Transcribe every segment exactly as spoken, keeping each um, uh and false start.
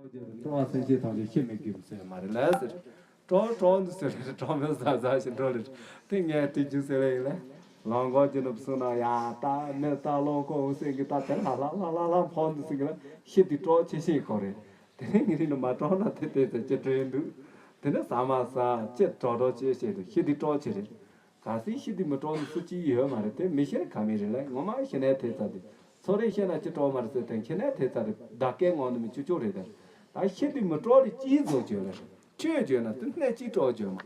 སྤྲོ་བ་སེམས་ཅན་ཐམས་ཅད་ཤི་མི་དགོས་ཟེར་མ་རེད་ལ་ཟེར། སྤྲོ་སྤྲོ་འདུག་ཟེར་རེད། སྤྲོ་མི་ཟ་ཟ་ཞིག་འགྲོ་རེད། དེ་ངས་དུས་རྒྱུན་ཟེར་བ་ཡིན་ལ། ལོང་གོ་གྱི་ནུབ་སུ་ན་ཡ་ད་མི་ད་ལོང་གོ་འུ་སེང་གི་ད་དེ་ལ་ལ་ལ་ལ་ལ་ཕོག་འདུག་ཟེར་གི་ལ། ཤི་དུས་སྤྲོ་ཆེ་ཤེས་གོ་རེད། དེ་ནས་ངས་རིང་ལ་མ་སྤྲོ་ན་དེ་དེ་ཚེ་ཅི་སྤྲོ་ཡིན་འདུག་དེ་ནས་ཟ་མ་ཟ་ཅི་སྤྲོ་སྤྲོ་ཅི་བྱེད་འདུག་ཤི་དུས་སྤྲོ་ཆེ་རེད། གལ་སྲིད་ཤི་དུས་མི་སྤྲོ་ནི་སུ་གཅིག་ཡོད་མ་རེད། དེ་མི་ཤི་ནི་ཁ་མི་རེད་ལ། ངོ་མ་ཤི་ནའི་དེ་ཚ་དེ། ཚོ་རེ་ཤི་ན་ཅི་སྤྲོ་མ་རེད་ཟེར་དེ་ཤི་ནའི་དེ་ཚ་རེད། བདག་སྐད་ངོ་ནི་མི་ཅུ་ཅུ་རེད་དེ། ད་ཤི་དུས་མི་སྤྲོ་ལི་གཅིག་བཟོ་བརྗོད་ལ། ཆོས་བརྗོད་ན་དེ་སྣེ་གཅིག་སྤྲོ་བརྗོད་མ།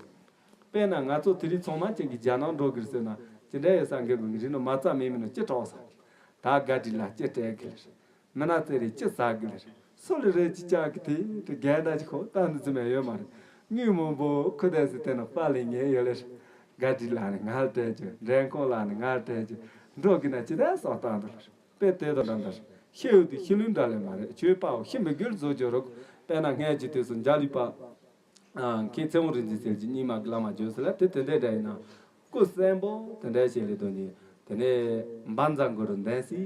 དཔེར་ན་ང་ཚོ་དེ་རིང་ཚང་མ་ཅན་གྱི་རྒྱ་ནག་འགྲོ་གིར་ཟེར་ན་ཅི་འདྲ་ཡོད་ས་འགེབས་དགོས་ཀྱི་རེད་ནོ། མ་རྩ་མེད་མིན་ནོ་ཅི་སྤྲོ་ས། ད་དགའ་དྲི་ལ་ཅི་སྤྲད་གི་ལ། མི་ན་ཙེ་རེ་ཅི་ཟ་གི་ལེར། སུ་ལ་རེ་ཅི་ཅག་གི་དེ་དེ་རྒན་ད་ཅི་ཁོ་ལྟ་འདི་ཙི་མེད་ཡོད་མ་རེད། དངུལ་མང་པོ་ཁུ་དེ་སི་དེ་ན་པ་ལི་ངེ་ཡོད་ལེར། དགའ་དྲི་ལ་ནི་ང་ལ་སྤྲད་རྒྱུ། འདྲེན་ཁོང་ལ་ནི་ང་ལ་སྤྲད་རྒྱུ། འགྲོ་གི་ན་ཅི་ད་སོག་བཏང་འདུག་ལེར། དཔེ་དེ་དང་འདྲ་འདྲ། ཤི་འུ་དེ་ཤི་ལུས་འདྲ་ལེ་མ་རེད། ཆོས་པའོ་ཤི་མི་དགོས་བཟོ་བརྗོད་རོགས། དཔེར་ན་སྔས་ཀྱི་དུས་སུ་འཇའ་ལུས་པ། ཨ། མཁན་ཚེ་དབང་རིག་འཛིན་ཟེར་གྱི་རྙིང་མ་གི་བླ་མ་བརྗོད་ཟེར་ལ། དེ་དེ་འདྲའི་འདྲ་ཡིན་ན། སྐུ་གསོན་པོ་དེ་འདྲའི་བྱས་ལེ་དོ་ནི། དེ་ནས་འབའ་འཛག་མགོ་རུ་འདན་སི་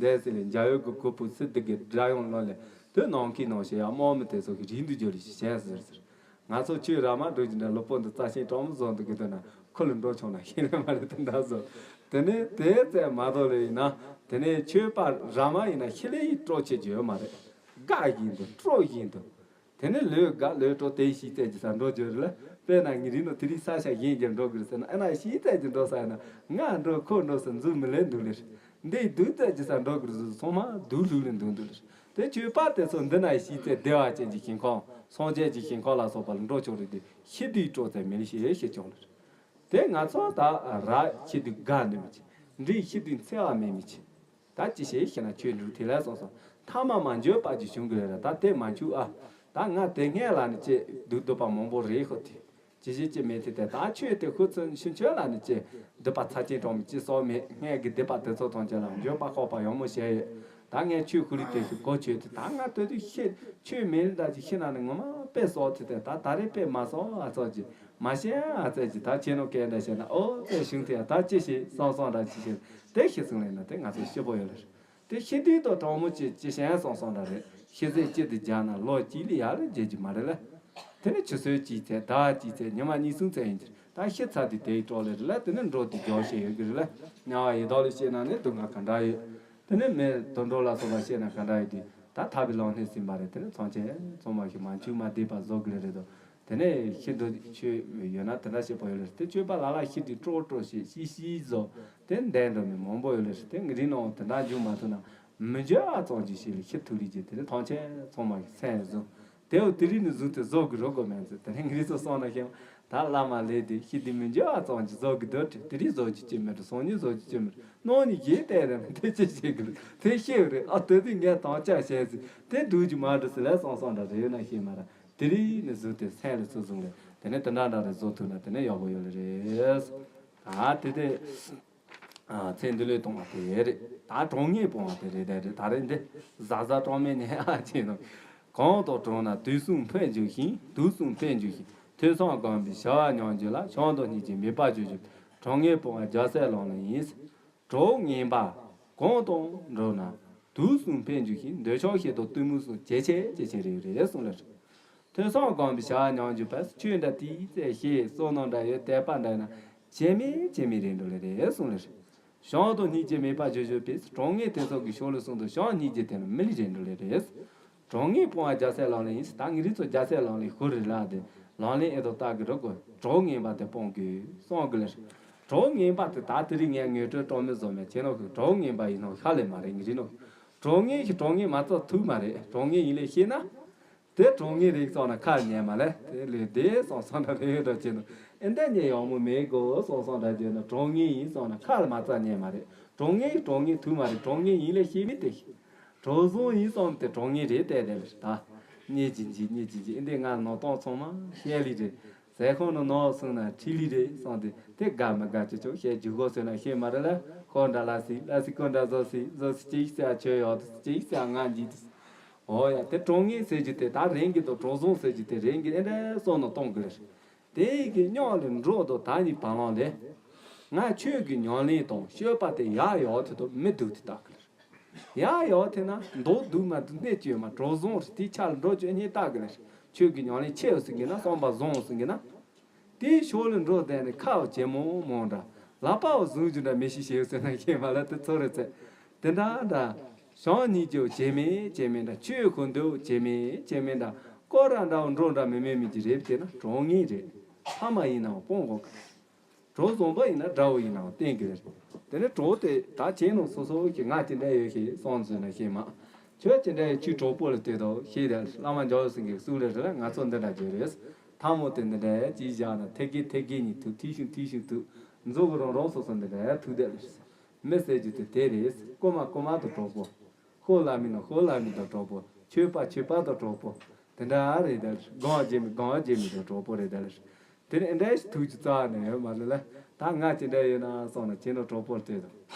འདན་སི་ལེ་འཇའ་འོད་ཀྱི་གོ་བུ་སི་དི་གི་སྒྲ་ཡང་ལོན་ལེ། དེ་ནང་གི་ནང་བྱས་ཡ་དམག་མི་དེ་ཚོ་གི་རིགས་འདུ་འཇོག་ལེ་ཞིག་བྱས་ཟེར་ཟེར། ང་ཚོ་ཆོས་ར་མ་འགྲོ་གི་འདྲ་ལོ་པོ་འདི་རྩ་ཤིང་གྲོག་མོ་བཟོ་འདུག་གི་འདུག་ན་ཁོ་ལ་འགྲོ་ཆོག་ན་ཤེས་ལེ་མ་རེད་དེ་འདྲ་བཟོ། དེ་ནས་དེ་ཚད་མ་གཏོགས་ལེ་ཡིན་ན། དེ་ནས་ཆོས་པ་ར་མ་ཡིན་ན་ཤི་ལེ་ཡི་སྤྲོ་ཆེ་རྒྱུ་ཡོད་མ་རེད། དགའ་བཞིན་དུ་སྤྲོ་བཞིན་དུ། དེ་ནས་ལོས་དགའ་ལོས་སྤྲོ་དེ་ཤི་ཚད་ཀྱི་ས་འགྲོ་རྒྱུ་རེད་ལ། དཔེར་ན་ངའི་རིགས་ནོ་དེ་རིང་ས་ཆ་གཞན་གྱི་འགྲོ་དགོས་ཟེར་ན། ཨ་ན་ཤི་ཚད་ཀྱི་འགྲོ་ས་ཡིན་ན་ང་འགྲོ་ཁོ་འགྲོ་ཟེར་འཛུལ་མི་ལེན་འདུག་ལེ། འདི་སྡུག་ཚད་ཀྱི་ས་འགྲོ་དགོས་ཟེར་ཚང་མ་སྡུག་ལུག་ལེ་འདུག་འདུག་ལེ། དེ་ཆོས་པ་དེ་ཚོ་འདི་ན་ཤི་ཚད་བདེ་བ་ཅན་གྱི་ཞིང་ཁམས་སངས་རྒྱས་ཀྱི་ཞིང་ཁམས་ལ་སོགས་པ་ལ་འགྲོ་ཆོག་རེད་དེ། ཤི་དུས་སྤྲོ་ཚད་མི་ལེ་ཤེས་ཤེས་ཆོག་ལེ། དེ་ང་ཚོ་ད་ར་ཤི་དུས་དགའ་འདུག་མི་ཆེ། འདྲེ་ཤི་དུས་འཚེ་བ་མེད་མི་ཆེ། ད་ཅི་ཞིག་ཤེས་ན་ཆོས་འགྲུབ་དེ་ལས་སོང་སོང་། ཐ་མ་མ་འཇོག་པ་ཅིག་བྱུང་གི་རེད་ད། དེ་མ་འཆུག་ཨ། ད་ང་དེ་སྔས་ལ་ནི་ཅི་སྡུག་སྡུག་པ་མང་པོ་རེད་ཤོག་དེ། ཅི་ཞིག་ཅི་མེད་དེ་དེ་ད་ཆོས་དེ་ཁུ་ཚུན་ཤུན་ཆོས་ལ་ནི་ཅི་སྡུག་པ་ཚ་ཅན་གྲོང་མི་ཅི་སོགས་མེད། སྔས་ཀྱི་སྡིག་པ་དེ་ཚོ་ཐམས་ཅད་ལ་འཇོག་པ་ཁོག་པ་ཡོང་མོ་བྱས་ཡོད། ད་ངས་ཆོས་ཁུ་རི་དེ་ཞིག་གོ་ཆོད་དེ། ད་ང་དོ་དུས་ཤེས་ཆོས་མེད་ལ་ཅི་ཤེས་ན་ནི་ངོ་མ་དཔེ་སོགས་དེ་དེ་ད་ད་རེས་དཔེ་མ་སོགས་ཨ་ཚོགས་ཀྱི། མ་ཤེས་ཨ་ཙེ་ཅི་ད་ཁྱེད་ནོ་སྐད་འདྲ་བཤད་ན་ཨོ་ཙེ་ཞུང་དེ་ཡ་ད་ཅི་ཞིག་སང་སང་འདྲ་ཅི་ཞིག་དེ་ཤི་སོང་ལེ་ན་དེ་ང་ཚོ་ཤི་པོ་ཡོད་ལེ། དེ་ཤི་དུས་དང་གྲོགས་མོ་ཅི་ཅི་ཞན་སང་སང་འདྲ་རེད། ཤི་ཚེ་ཅི་དེ་རྒྱག་ན་ལོ་གཅིག་ལ་ཡར་ལ་རྒྱལ་གྱི་མ་རེད་ལེ། དེ་ནི་ཆུ་ཚོད་གཅིག་ཚེ་ཟླ་གཅིག་ཚེ་ཉི་མ་གཉིས་གསུམ་ཚེ་ཡིན་གྱི་ད་ཤི་ཚར་དུས་དེའི་གྲོགས་ལེ་རེད་ལེ། དེ་ནི་འགྲོ་དུས་རྒྱག་ཤེས་ཡོད་གི་རེད་ལེ། དམྱལ་བ་ཡི་དྭགས་ལ་སྐྱེས་ན་ནི་སྡུག་བསྔལ་ག་འདྲ་ཡོད། དེ་ནས་མི་དུད་འགྲོ་ལ་སོགས་པ་སྐྱེས་ན་ག་འདྲ་ཡོད་དེ། ད་ཐར་པའི་ལམ་སྣེ་ཟིན་པ་རེད། དེ་ནས་ཚངས་ཆེན་ཚང་མ་ཞིག་མ་འཆུག་མ་བསྡད་པ་བཟོ་དགོས་རེད་དོ། དེ་ནས་ཤི་འགྲོ་ཆོས་ཡོད་ན་དེ་འདྲ་བྱེད་པ་ཡོད་ལེ། དེ་སྤྱོད་པ་ལ་ལ་ཤི་དུས་སྤྲོ་སྤྲོ་ཞེས་ཤི་ཤི་བཟོ། དེ་འདས་འགྲོ་མི་མང་པོ་ཡོད་ལེ། དེ་ངའི་རིགས་ནང་དེ་འདྲ་འཇུག་མ་ཐུབ་ན་མི་འཇོལ་བ་ཙམ་ཅིག་ཤི་ལེ་ཤི་ཐུབ་རེད་ཀྱི། དེ་ནས་ཐམས་ཅད་ཚང་མ་ཞིག་སེམས་བཟུང་། དེའུ་དེ་རིང་ནས་བཟུང་སྟེ་བཟོ་དགོས་རོགས་དགོས་མེད་ཚེ། དེ་ནས་ངེད་ཚོ་སོང་ན་ཤེས། ད་བླ་མ་ལས་དེ་ཤི་དེ་མི་འཇོལ་བ་ཙམ་གྱིས་བཟོ་དགོས་འདོད་དེ། དེ་རིང་བཟོ་རྒྱུ་ཅི་མེད་རུ་སང་ཉིན་བཟོ་རྒྱུ་ཅི་མེད་རུ་སྣང་ཉིན་གཞན་བལྟས་རེད་ན་དེ་ཅི་བྱེད་དགོས་དེ་ཤེས་རེད་ཨ། དེ་དུས་ངས་དང་བཅའ་བྱས་ཚེ་དེ་འགྲུབ་རྒྱུ་མ་འགྲོ་ཟེར་ལས་སང་སང་འདྲ་རེད་ན་ཤེས་མ་ར། དེ་རིང་ནས་བཟུང་སྟེ་སེམས་ལ་ཚུར་བཟུང་ལས་དེ་ནས་དེ་འདྲ་འདྲ་རེ་བཟོ་ཐུབ་ན་དེ་ནས་ཡག་པོ་ཡོད་ལེ་རེད། ད་དེ་དེ། ཚེ་འདི་ལོས་གཏོང་བ་དེ་རེད། ད་གྲོགས་ངན་སྤོང་བ་དེ་རེད། དེ་རེད། ད་རེད་འདི་ཟ་ཟ་གྲོགས་མེད་ནས་ཨ་ཅེ་ནོ། གང་དང་གྲོགས་ན་དུག་གསུམ་འཕེལ་འཇུག་ཞིང་། དུག་གསུམ་འཕེལ་འཇུག་ཞིང་། ཐོས་བསམ་སྒོམ་པའི་བྱ་བ་ཉམས་འགྱུར་ལ། བྱམས་དང་སྙིང་རྗེ་མེད་པར་སྤྱོད་བྱེད། གྲོགས་ངན་སྤོང་བ་རྒྱལ་སྲས་ལག་ལེན་ཡིན། གྲོགས་ངན་པ་གང་དང་འགྲོགས་ན་དུག་གསུམ་འཕེལ་འཇུག་ཞིང་། འདོད་ཆགས་ཞེ་སྡང་གཏི་མུག་གསུམ་ཇེ་ཆེ་ཇེ་ཆེར་རེ་རེ་སོང་ལ། ཐོས་བསམ་སྒོམ་པའི་བྱ་བ་ཉམས་འགྱུར་བས། ཆོས་འདྲ་དེའི་རྩད་ཤེས། བསོད་ནམས་འདྲ་ཡོད་དད་པ་འདྲ་ན་ཇེ་མེད་ཇེ་མེད་རེ་འགྲོ་ལེ་རེ་སོང་ལེ། བྱམས་དང་སྙིང་རྗེ་མེད་པར་སྤྱོད་བྱེད་པས། གྲོགས་ངན་དེ་ཚོ་གི་ཕྱོགས་ལ་སོང་དུ་བྱམས་སྙིང་རྗེ་དེ་ནི་མི་ལ་རེ་འགྲོ་ལེ་རེ། གྲོགས་ངན་སྤོང་བ་རྒྱལ་སྲས་ལག་ལེན་ཡིན། ད་ངེད་རིགས་ཚོ་རྒྱལ་སྲས་ལག་ལེན་ཤོར་རེ་ལ་དེ་ལག་ལེན་ཨེ་དོ་ལྟ་གི་རོགས་གོ། གྲོགས་ངན་པ་དེ་སྤོང་དགོས་སོང་གི་ལེ། གྲོགས་ངན་པ་དེ་ད་དེ་རིང་ངས་ངོས་སྤྲོད་གྲོགས་མེད་བཟོ་མེད་ཁྱེད་རང་གི་གྲོགས་ངན་པ་ཡིན་ནོ་ཤ་ལེ་མ་རེད། ངེད་རིགས་ནོ་གྲོགས་ངན་གྱི་གྲོགས་ངན་མ་རྩ་ཐུག་མ་རེད། གྲོགས་ངན་ཡིན་ལེ་ཤེས་ན། དེ་གྲོགས་ངན་རིགས་ཙམ་ན་ཁ་ཉན་མ་ལེ། དེ་ལས་དེ་སོང་སོང་ན་རེ་འགྲོ་ཅེ་ནོ། ཨེ་འདྲ་ཉན་ཡོང་མོ་མེད་གོ། སོང་སོང་འདྲ་བརྗོད་ན་གྲོགས་ངན་ཡིན་སོང་ན་ཁ་ལ་མ་རྩ་ཉན་མ་རེད། གྲོགས་ངན་གྲོགས་ངན་ཐུག་མ་རེད། གྲོགས་ངན་ཡིན་ལེ་ཤེས་མི་དེ། གྲོགས་བཟང་ཡིན་སོང་དེ་གྲོགས་ངན་རེད་དེ་དེ་ལེ་ད། ཉེ་ཅིག་ཅིག་ཉེ་ཅིག་ཅིག་ཨེ་འདྲ་ང་ནོ་སྟོང་ཚང་མ་ཤེས་ལེ་རེད། ཟས་ཁང་ནང་ནོར་སོང་ན་ཁྲིད་ལི་རེད་བསམ་སྟེ་དེ་དགའ་མི་དགའ་ཅི་ཆོག་བཤད་རྒྱུ་གོ་ཟེར་ན་ཤེས་མ་རེད་ལ། ཁོ་འདྲ་ལ་སི་ལ་སི་ཁོ་འདྲ་བཟོ་སི་བཟོ་སི་ཅིག་ཟེར་ཆོས་ཡོད་ཅིག་ཟེར་ང་འཇིག་ཨོ་ཡ་དེ་གྲོགས་ངན་ཟེར་རྒྱུ་དེ་ད་རང་གི་དང་གྲོགས་བཟང་ཟེར་རྒྱུ་དེ་རང་གི་ཨེ་འདྲ་བསམ་ནང་གཏོང་དགོས་རེད། དེ་གི་སྙོག་ལས་འགྲོ་དང་ད་ནི་བ་ལང་ལས། ང་ཆོས་ཀྱི་ཉམས་ལེན་དང་སྤྱོད་པ་དེ་ཡག་ཡོད་དེ་དང་མི་སྡུག་དེ་ལྟ་གི་རེད། ཡ་ཡོ་དེ་ན་མདོག་སྡུག་མ་སྡུག་གནས་བཅོས་མ་གྲོགས་བཟང་རེད། དེའི་ཆ་ལ་འགྲོ་བཅོས་སྙིང་ལྟ་གི་ལ། ཆོས་ཀྱི་ཉམས་ལེན་ཆེ་བ་ཟིན་གི་ན་བསམ་པ་བཟང་བ་ཟིན་གི་ན། དེའི་ཕྱོགས་ལ་འགྲོ་བསྡད་ནས་ཁ་བ་ཇེ་མང་མང་འདྲ། ལག་པ་བ་བཟུང་རྒྱུ་འདྲ་མི་ཤེས་ཤེས་ཟེར་ན་ཤེས་མ་ལ་དེ་ཚོ་རེད་ཚེ། དེ་འདྲ་འདྲ། བྱང་སྙིང་རྗེ་བ་བྱེད་མིན་བྱེད་མིན་འདྲ། ཆོས་ཤོད་འདོད་བ་བྱེད་མིན་བྱེད་མིན་འདྲ། སྐོར་ར་འདྲ་བ་འགྲོ་འདྲ་མི་མེད་མིན་གྱི་རེད་བྱས་ན་གྲོགས་ངན་རེད། ཕ་མ་ཡིན་ནའང་སྤོང་དགོས་གི། གྲོགས་བཟང་པོ་ཡིན་ན་དགྲ་བོ་ཡིན་ནའང་བསྟེན་གི་རེད། དེ་ནས་གྲོགས་དེ་ད་བྱས་ནང་སོ་སོ་གི་ང་ཅི་འདྲ་ཡོད་ཤེས་སོང་ཟེར་ན་ཤེས་མ། ཁྱོད་ཅི་འདྲ་ཡོད་ཁྱོད་གྲོགས་པོ་ལ་ལྟོས་དོ་ཤེས་དེ་བླ་མ་འཇམ་དབྱངས་སེང་གེའི་གསུང་ལས་རེད་ལ། ང་ཚོ་འདི་འདྲ་བརྗོད་རེད། ཐལ་མོ་དེ་འདི་འདྲ་ཅིག་བཞག་ན་ཐད་ཀའི་ཐད་ཀའི་ཉིད་ཐུག་ཐིག་ཤིང་ཐིག་ཤིང་ཐུག་མཛོ་གི་རང་རང་སོ་སོ་འདི་འདྲ་ཐུག་དེ་ལ། མི་ཟེར་རྒྱུ་དེ་དེ་རེད། རྐུ་མ་རྐུ་མ་དང་གྲོགས་པོ། ཤོ་ལ་མིན་ན་ཤོ་ལ་མིན་དང་གྲོགས་པོ། ཆོས་པ་ཆོས་པ་དང་གྲོགས་པོ། དེ་འདྲ་རེད་ད་ལ། སྒང་རྒྱལ་མི་སྒང་རྒྱལ་མི་དང་གྲོགས་པོ་རེད་ད་ལ། དེ་ནས་ཨེ་འདྲ་ཞིག་ཐུག་རྒྱུ་རྩ་ནས་ཡོད་མ་རེད་ལ། ད་ང་ཅི་འདྲ་ཡོད་ན་སོང་ན་ཁྱེད་ནང་གྲོགས་པོར་ལྟོས་དང་།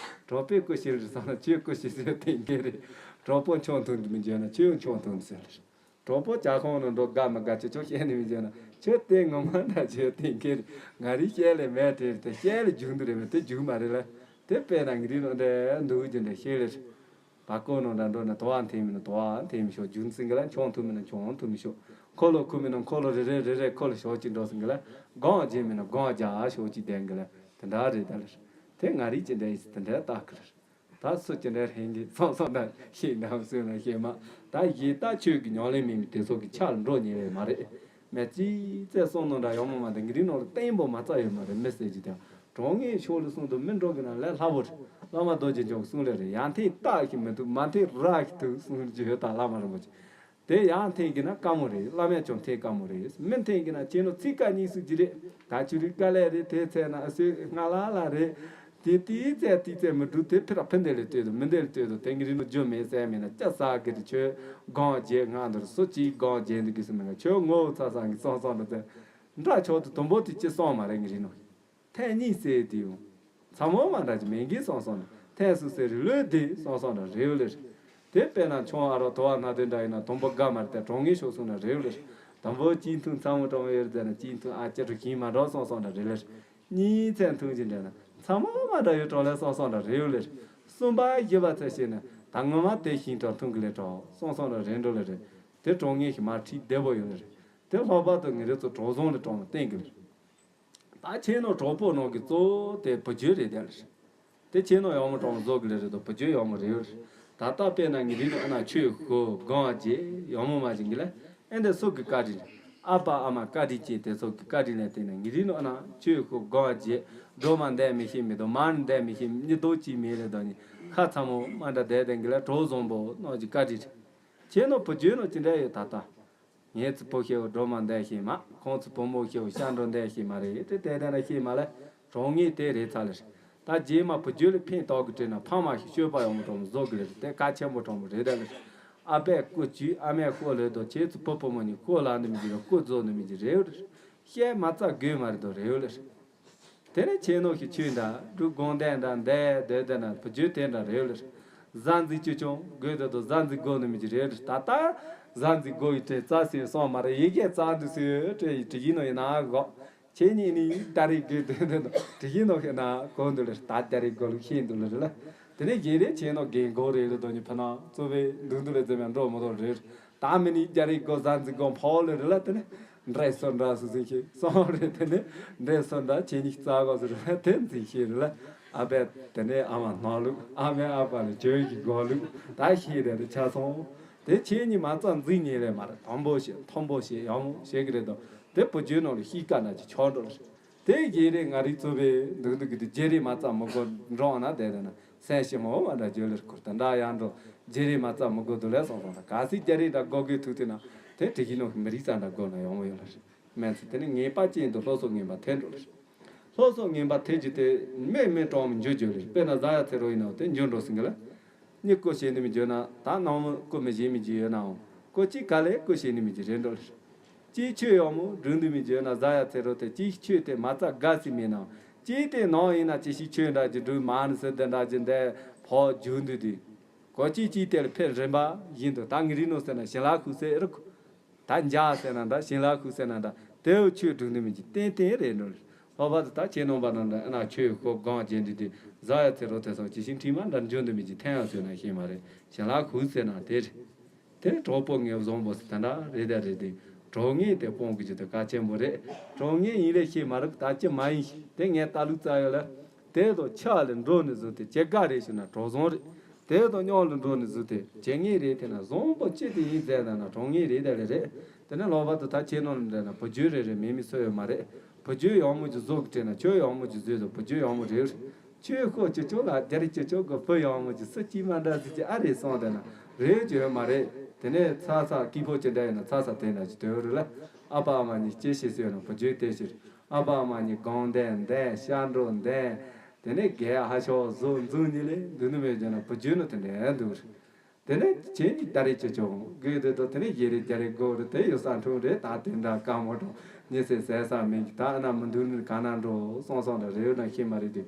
གྲོགས་པོས་སྐུ་ཞེས་རེད་སོང་ན་ཁྱོད་སྐུ་ཞེས་ཟེར་བསྟན་མཁན་རེད། གྲོགས་པོ་ཆང་འཐུང་དུ་མི་འཇོན་ན་ཁྱོད་ཡང་ཆང་འཐུང་ཟེར་ལ། གྲོགས་པོ་ཇ་ཁང་ནང་འགྲོ་དགའ་མི་དགའ་ཁྱོད་ཆང་བཤད་ནས་མི་འཇོན་ན་ཁྱོད་དེ་ངོ་མ་འདྲ་བྱས་བསྟན་མཁན་རེད། ང་རིག་བཤད་ལས་མེད་དེ་རེད་དེ་བཤད་ལས་རྒྱུག་འདུག་རེད་མེད་དེ་རྒྱུག་མ་རེད་ལ། དེ་དཔེར་ན་ངའི་རིག་ནང་འདྲ་འདུག་རྒྱུ་འདྲ་ཤེས་ལས། བ་ཀོ་ནང་འདྲ་འགྲོ་ན་དོ་བ་འཐེན་མིན་ན་དོ་བ་འཐེན་མི་ཤོག་རྒྱུན་ཚིག་གི་ལ་མཆོང་ཐུབ་མིན་ན་མཆོང་ཐུབ་མི་ཤོག་འཁོར་ལོ་ཁུ་མིན་ན་འཁོར་ལོ་རེ་རེ་རེ་རེ་འཁོར་ལོ་ཤོག་ཅིག་འགྲོ་སོང་གི་ལ་སྒང་རྒྱས་མིན་ན་སྒང་རྒྱ་ཤོག་ཅིག་ལྡན་གི་ལ་དེ་འདྲ་རེད་ད་ལ། དེ་ང་རིག་ཅི་འདྲ་ཡིན་དེ་འདྲ་ལྟ་གི་ལ། ད་སུ་ཅི་འདྲ་ཧེང་གི་སོང་སོང་འདྲ་ཤེས་འདྲ་སོང་ན་ཤེས་མ། ད་ཡེ་ད་ཆོས་ཀྱི་ཉམས་ལེན་མིན་མི་དེ་ཚོ་གི་ཆ་ལ་འགྲོ་ཉེ་བས་མ་རེད། མེད་ཅི་ཙེ་སོང་ནོ་འདྲ་ཡོང་མོ་མ་དེ་ངའི་རིག་ནང་ལ་བརྟན་པོ་མ་རྩ་ཡོད་མ་རེད་མི་ཟེར་གྱི་དེ། གྲོང་ངེས་ཕྱོགས་ལ་གསུང་དུ་མི་འགྲོ་གི་ན་ལས་སླ་བོ་རེད། བླ་མ་རྡོ་རྗེ་འཆང་གི་གསུང་ལས་རེད། ཡར་འཐེན་རྟགས་ཤིག་མི་འདུག་མར་འཐེན་ར་ཞིག་འདུག་གསུང་རྒྱུ་ཡོད་ད་བླ་མ་རིན་པོ་ཆེ། དེ་ཡར་འཐེན་གི་ན་དཀའ་མོ་རེད། བླ་མས་ཀྱང་འཐེན་དཀའ་མོ་རེད། མི་འཐེན་གི་ན་ཁྱེད་ནོ་ཚིག་ཀ་གཉིས་སུ་ཅི་རེད། ད་ཆུ་རིགས་དཀའ་ལས་རེད། དེ་ཚད་ན་ཨ་སོས་སྔ་ལ་ལ་རེད། དེ་ཏིའི་ཚད་ཏིའི་ཚད་མི་འགྲུབ་དེ་ཕི་ར་ཕི་འདི་ལས་ལྟོས་དོ་མི་འདི་ལས་ལྟོས་དོ་དེ་ངའི་རིག་ནོ་རྒྱུ་མེད་ཟེར་མེད་ན་སྐྱ་ས་གི་དེ་ཆོས་སྒང་རྒྱས་ང་འདོར་སུ་ཅིའི་སྒང་རྒྱས་འདི་གི་སུ་མེད་ང་ཆོས་ངོ་བོ་ཚ་ས་གི་སང་སང་འདྲ་ཚད་འདྲ་ཆོག་དུ་དུམ་བུ་དེ་ཅི་སོང་མ་རེད་ངའི་རིག་ནོ། ཐེངས་གཉིས་ཟེར་དེའུ། ཚ་མོ་མ་འདྲ་ཅི་མེད་གི་སོང་སོང་ན་ཐེངས་སུ་ཟེར་ལོས་དེ་སོང་སོང་ན་རེའུ་ལེར། དེ་དཔེར་ན་ཆུང་ཨ་རོ་དོ་བ་སྣ་དོན་འདྲ་ཡིན་ན་དུམ་བུ་དགའ་མར་དེ་གྲོང་ངེས་ཤོག་སོང་ན་རེའུ་ལེར། དུམ་བུ་གཅིག་མཐུན་ཚ་མོ་གྲོང་ཡོད་ཟེར་ན་གཅིག་མཐུན་ཨ་ཅི་རུ་ཤིང་མ་འགྲོ་སོང་སོང་ན་རེའུ་ལེར། གཉིས་ཚན་མཐུན་གྱི་འདྲ་ན་ཚ་མོ་མ་འདྲ་ཡོད་གྲོང་ལེར་སོང་སོང་ན་རེའུ་ལེར། གསུམ་པ་བཞི་པ་ཚེ་ཤེས་ན་ད་ངོ་མ་དེ་ཤིང་གྲོང་མཐུན་གི་ལེ་གྲོང་སོང་སོང་ན་རེ་འགྲོ་ལེ་རེ། དེ་གྲོང་ངེས་ཤིང་མ་ཁྲིད་བདེ་བོ་ཡོད་ལེ་རེ། དེ་ལྷག་པར་དུ་ངེད་རེ་ཚོ་གྲོགས་བཟང་ལེ་གྲོང་ལ་བསྟན་གི་ལེ་རེ། ད་ཁྱེད་ནང་གྲོགས་པོ་ནང་གི་གཙོ་བོ་དེ་བུ་རྒྱུད་རེད་དེ་ལ། དེ་ཁྱེད་ནང་ཡོང་མོ་གྲོང་བཟོ་གི་ལེ་རེད་དོ་བུ་རྒྱུད་ཡོང་མོ་རེད་ཡོད་རེད། ད་ལྟ་དཔེར་ན་ངེད་རིག་ནང་ཨ་ན་ཆོས་ཤོ་སྒང་རྒྱས་ཡོང་མོ་མ་བྱིན་གི་ལེ། ཨེ་འདི་སུ་གི་བཀའ་དྲིན། ཨ་ཕ་ཨ་མ་བཀའ་དྲིན་ཅན་དེ་ཚོ་གི་བཀའ་དྲིན་ལས་བརྟེན་ནས་ངེད་རིག་ནང་ཨ་ན་ཆོས་ཤོ་སྒང་རྒྱས་སྒྲོལ་མ་འདས་མི་ཤེས་མི་དོ་མར་འདས་མི་ཤེས་མི་དོ་ཅི་མེད་ལེ་དོ་ནི་ཁ་ཚ་མོ་མ་འདྲ་བསྡད་དེ་གི་ལེ་གྲོགས་བཟང་པོ་ནང་གི་བཀའ་དྲིན། ཁྱེད་ནང་བུ་རྒྱུད་ནང་ཅི་འདྲ་ཡོད་ད་ལྟ། ངེད་ཚོ་བུ་ཤེའུ་སྒྲོལ་མ་འདས་ཤེས་མ། ཁོང་ཚོ་བུ་མོ་ཤེའུ་ཤ་འགྲོ་འདས་ཤེས་མ་རེད་དེ་དེ་དེ་འདྲ་ཤེས་མ་ལ། གྲོང་ངེས་དེ་རེད་ཚ་ལེ། ད་རྗེས་མ་བུ་རྒྱུད་ལ་ཕན་ཐོགས་གི་དྲན་ན་ཕ་མ་ཤི་སྤྱོད་པ་ཡོང་མོ་གྲོང་བཟོ་གི་ལེ་དེ་ཀ་ཆེན་པོ་གྲོང་མོ་རེད་ད་ལེ། ཨ་ཕས་སྐུ་བཅུག་ཨ་མས་ཤོ་ལེ་དོ་ཁྱེད་ཚོ་བུ་བུ་མོ་གཉིས་ཤོ་ལ་འདི་མི་གི་ར་སྐུ་རྫོགས་འདི་མི་གི་རེའུ་ལེ། བཤད་མ་རྩ་དགོས་མ་རེད་དོ་རེའུ་ལེ། དེ་ནས་ཁྱེད་ནོ་ཞིག་ཆོས་འདྲ་འབྲུག་དགོང་དན་འདྲ་འདས་སྡོད་དེ་ན་བུ་རྒྱུད་དེ་འདྲ་རེའུ་ལེ། གཟའ་འཛིན་ཅུ་ཅུང་དགོས་དེ་དོ་གཟའ་འཛིན་དགོ་ནི་མི་གི་རེའུ་ལེ། ད་ལྟ་གཟའ་འཛིན་དགོ་ཡི་དྲན་རྩ་སེ་སོང་མ་རེད་ཡི་གེ་རྩ་འདུག་སེ་དྲན་ཡི་དྲི་ཡི་ནོ་ཡི་ན་གོ། ཁྱེད་གཉིས་ནི་ད་རེས་དགོས་དེ་དེ་དོ་དྲི་ཡི་ནོ་ཤེ་ན་གོ་འདུག་ལེ་ད་ད་རེས་དགོ་ལུགས་ཤེས་འདུག་ལེ་རེ་ལེ། དེ་ནས་རྒན་རེ་ཁྱེད་ནོ་རྒན་གོ་རེ་ལེ་དོ་ནི་ཕ་ན་གཙོ་བའི་འདུག་འདུག་ལེ་ཙེ་མེ་འགྲོ་མོ་དོ་རེ། ད་མི་ནི་རྒྱ་རིགས་སྒོ་བཟའ་འཛིན་སྒོ་ཕོ་ལེ་རེ་ལ་དེ་ནི་འདྲེ་སོ་འདྲ་སུ་འཛིན་ཤེས་སོང་རེ་དེ་ནི་འདྲེ་སོ་འདྲ་ཁྱེད་གཉིས་རྩ་གོ་སུ་རེ་དེ་འཛིན་ཤེས་རེ་ལ་ཨ་བས་དེ་ནི་ཨ་མ་ནོར་ལུགས་ཨ་མའི་ཨ་ཕ་ལ་བྱོས་ཀྱི་སྒོ་ལུགས་ད་ཤེས་རེ་རེ་ཆ་སོང་། དེ་ཁྱེད་གཉིས་མ་རྩ་འཛིན་ཉེ་ལེ་མ་རེད་དམ་པོ་བྱེད་མཐོན་པོ་བྱེད་ཡག་མོ་བྱེད་ཀྱི་རེད་དོ། དེ་བུ་རྒྱུད་ནང་ལ་ཤི་ཀ་ན་ཅི་ཆོག་འགྲོ་ལེ། དེ་རྗེས་རེད་ང་རིག་གཙོ་བའི་འདུག་འདུག་གི་དུས་རྗེས་རེད་མ་རྩ་མི་དགོ་འགྲོ་ན་དེ་དེ་ན་སེམས་ཞིམ་མོ་བ་འདྲ་བརྗོད་ལེར་ཁུར་དེ་འདྲ་ཡང་འགྲོ་རྗེས་རེད་མ་རྩ་མི་དགོ་འདུག་ལས་སོང་སོང་ད་ག་སྲིད་རྒྱ་རིགས་འདྲ་དགོ་དགོས་ཐུག་དུས་ན་དེ་དྲི་གི་ནོ་མི་རིགས་ཙམ་འདྲ་དགོ་ན་ཡོང་མོ་ཡོད་ལ་རེད། མེད་ཚེ་དེ་ནི་ངེས་པ་ཅན་དུ་སློབ་གསོ་ངན་པ་ཐེབས་འགྲོ་ལེར། སློབ་གསོ་ངན་པ་ཐེབས་རྒྱུ་དེ་མེད་མེད་གྲོང་མི་འཇུ་རྒྱུ་ལེར་དཔེར་ན་བཟའ་ཡ་ཚེ་རོ་ཡིན་ནའང་དེ་འཇུ་འགྲོ་སྲིད་གི་ལ། གཉིས་སྐུ་བྱེད་ནི་མི་འཇོན་ན་ད་ནང་མི་སྐུ་མི་བྱེད་མི་འཇི་ཡོད་ནའང་སྐུ་གཅིག་ག་ལས་སྐུ་བྱེད་ནི་མི་འཇི་རེད་འགྲོ་ལེ། གཅིག་ཆོས་ཡོང་མོ་སྒྲུང་འདི་མི་འཇོན་ན་བཟའ་ཡ་ཚེ་རོ་དེ་གཅིག་ཆོས་དེ་མ་རྩ་དགའ་སི་མེད་ནའང་གཅིག་དེ་ནང་ཡིན་ན་ཅི་ཞིག་ཆོས་འདྲ་ཅི་སྒྲུང་མ་ནི་ཟེར་དེ་འདྲ་ཅི་འདས་ཕོ་རྒྱུ་འདི་དུས་གོ་གཅིག་གཅིག་དེ་ལ་ཕེབས་རིམ་པ་བཞིན་དུ་ད་ངི་རི་ནོ་ཟེར་ན་ཞིང་ལ་ཁུ་སེ་རུ་ཁུ། ད་འཇག་ཟེར་ན་འདྲ་ཞིང་ལ་ཁུ་ཟེར་ན་འདྲ་དེའུ་ཆོས་སྒྲུང་འདི་མི་འཇི་ཏན་ཏན་རེད་འགྲོ་ལེ། ལྷག་པར་དུ་ད་ཁྱེད་རྣམ་པ་རྣམས་ལ་ཨ་ན་ཆོས་ཤོབ་སྒང་བརྒྱད་འདི་དེ་བཟའ་ཡ་ཚེ་རོགས་དེ་སོགས་ཇི་བཞིན་དྲི་མ་འདྲ་འཇོན་དུ་མི་ཅི་འཐེན་ཡ་ཟོས་ན་ཤེས་མ་རེད། ཞལ་ལག་ཁུག་ཟེར་ན་དེ་རེད། དེ་གྲོགས་པོ་ངས་བཟང་པོ་ཟེར་ད་འདྲ་རེད་ད་རེད་དེ། གྲོགས་ངན་དེ་སྤོང་གི་ཅི་དེ་གལ་ཆེན་པོ་རེད། གྲོགས་ངན་ཡིན་རེད་ཤེས་མ་རེད། ད་ཅི་མ་ཡིན་ཤེས་དེ་ངས་ལྟ་ལུགས་རྩ་ཡོད་ལ། དེ་ཚོ་ཆ་ལ་འགྲོ་ནས་བཟུང་སྟེ་ཇེ་དགའ་རེད་ཞུ་ན་གྲོགས་བཟང་རེད། དེ་ཚོ་སྙོག་ལ་འགྲོ་ནས་བཟུང་སྟེ་ཇེ་ངན་རེད། དེ་ན་བཟང་པོ་ཅི་དེ་ཡིན་ཟེར་ན་ན་གྲོགས་ངན་རེད་ད་རེད་རེད། དེ་ནས་ལྷག་པར་དུ་ད་ཁྱེད་རྣམས་འདྲ་ན་བུ་རྒྱུད་རེ་རེ་མེད་མི་སུ་ཡོད་མ་རེད། བུ་རྒྱུད་ཡག་མོ་ཅིག་བཟོ་གི་དྲན་ན་ཁྱོད་ཡག་མོ་ཅིག་བཟོས་དང་བུ་རྒྱུད་ཡག་མོ་རེད། ཁྱོད་ཤོག་ཅི་ཅོག་ལ་རྒྱ་རི་ཅི་ཅོག་གི་བུ་ཡག་མོ་ཅིག་སུ་གཅིག་མ་འདྲ་ཟིག་ཅིག་ཨ་རེད་སོང་དེ་ན་རེད་ཅི་ཡོད་མ་རེད། དེ་ནས་ཚ་ཚ་སྐྱིད་པོ་ཅི་འདྲ་ཡིན་ན་ཚ་ཚ་དེ་འདྲ་ཅིག་དོན་རེད་ལ། ཨ་ཕ་ཨ་མ་གཉིས་སྐྱེ་ཤི་སོས་ན་བུ་རྒྱུད་དེ་ཕྱིར། ཨ་ཕ་ཨ་མ་གཉིས་སྒང་འདན་འདན་ཤ་འགྲོ་འདན། དེ་ནས་རྒས་ཧ་ཤོག་བཟོ་འཛུགས་གཉིས་ལས་འདུག་ནི་མེད་ཀྱང་ན་བུ་རྒྱུད་ནི་དེ་འདྲ་འདུག་རེད། དེ་ནས་ཁྱེད་ཀྱིས་ད་རེས་ཅི་བྱུང་དགོས་དེ་དང་དེ་ནས་ཡེ་རེ་རྒྱ་རེ་དགོས་རེད། དེ་ཡོད་ས་འཁྲུངས་རེད། ད་དེ་འདྲ་དཀའ་མོ་དང་ཉེ་སའི་ཟས་ས་མིན་གྱི་ད་ཨ་ན་མི་འདུག་ནི་ག་ན་འགྲོ་སོང་སོང་ལ་རེ་ཡོད་ན་ཤེས་མ་རེད་དེ།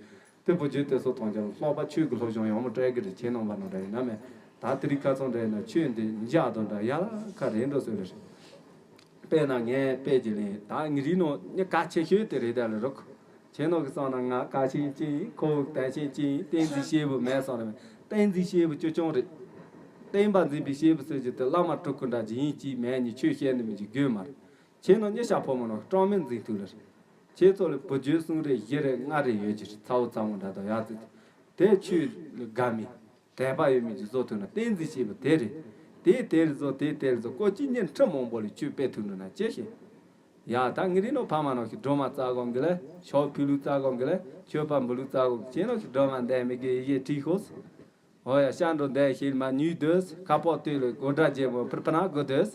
དེ་བུ་རྒྱུད་དེ་ཚོ་མཐོང་ཀྱང་ལྷག་པ་ཆོས་ཀྱི་སློབ་སྦྱོང་ཡང་མོ་སྤྲད་གི་རེད། ཁྱེད་རྣམ་པ་ནང་འདྲ་ཡིན་ན་མེད། ད་དེ་རིང་ཁ་སང་འདྲ་ཡིན་ན་ཆོས་འདི་འཇག་དང་འདྲ་ཡ་ལ་ཁ་རེད་འགྲོ་སོད་ལེ་རེད། དཔེར་ན་ངས་དཔེ་ཅིག་ལེན། ད་ངའི་རིགས་ནང་མྱི་གལ་ཆེ་ཤོས་དེ་རེད་ད་ལེ་རོགས། ཁྱེད་རྣམས་ཀྱི་བསམ་ན་ང་གལ་ཆེན་ཅི་ཡིན། ཁོ་བོ་གལ་ཆེན་ཅི་ཡིན། བསྟན་འཛིན་སྐྱེས་བུ་མེད་བསམ་རེད། བསྟན་འཛིན་སྐྱེས་བུ་ཅོ་ཅོང་རེད། བསྟན་པ་འཛིན་པའི་སྐྱེས་བུ་ཟེར་རྒྱུ་དེ་བླ་མ་སྤྲུལ་སྐུ་འདྲ་ཅིག་ཡིན་གཅིག་མེད་གཉིས་ཆོས་བཤད་ནི་མི་གཅིག་དགོས་མ་རེད། ཁྱེད་རྣམས་མྱི་ཤ་ཕོ་མོ་རྣམས་སྤྲང་མི་འཛིན་ཐུབ་ལེ་རེད། ཁྱེད་ཚོ་ལ་བུ་རྒྱུད་གསུམ་རེ་བཞི་རེ་ལྔ་རེ་ཡོད་ཀྱི་རེད། ཚ་བོ་ཚ་མོ་འདྲ་དང་ཡག་ཙི་ཙི། དེ་ཆོས་ལ་དགའ་མི་དད་པ་ཡོད་མི་ཅིག་བཟོ་ཐུབ་ན་བསྟན་འཛིན་སྐྱེས་བུ་དེ་རེད། དེ་དེ་རེད་བཟོ་དེ་དེ་རེད་བཟོ་ཀོ་ཅི་གཉན་ཁྲི་མང་པོ་ལ་ཆོས་སྤེལ་ཐུབ་འདུག་ན་ཅི་ཤེས། ཡ་ད་ངའི་རིགས་ནང་ཕ་མ་ནང་བཞིན་སྒྲོལ་མ་རྩ་དགོངས་གི་ལ། ཤོག་ཕུལ་ལུགས་རྩ་དགོངས་གི་ལ། མཆོད་པ་འབུལ་ལུགས་རྩ་དགོངས་གི། ཁྱེད་ནང་བཞིན་སྒྲོལ་མ་འདས་མི་དགེ་ཡི་གེ་བྲིས་ཤོག་ཨོ་ཡ་ཤ་འགྲོ་འདས་ཤེལ་མ་ཉུས་སྡོད། ཁ་པོ་སྟོད་ལ་གོ་འདྲ་རྒྱལ་མོ་ཕུར་ཕུ་ན་གོ་སྡོད།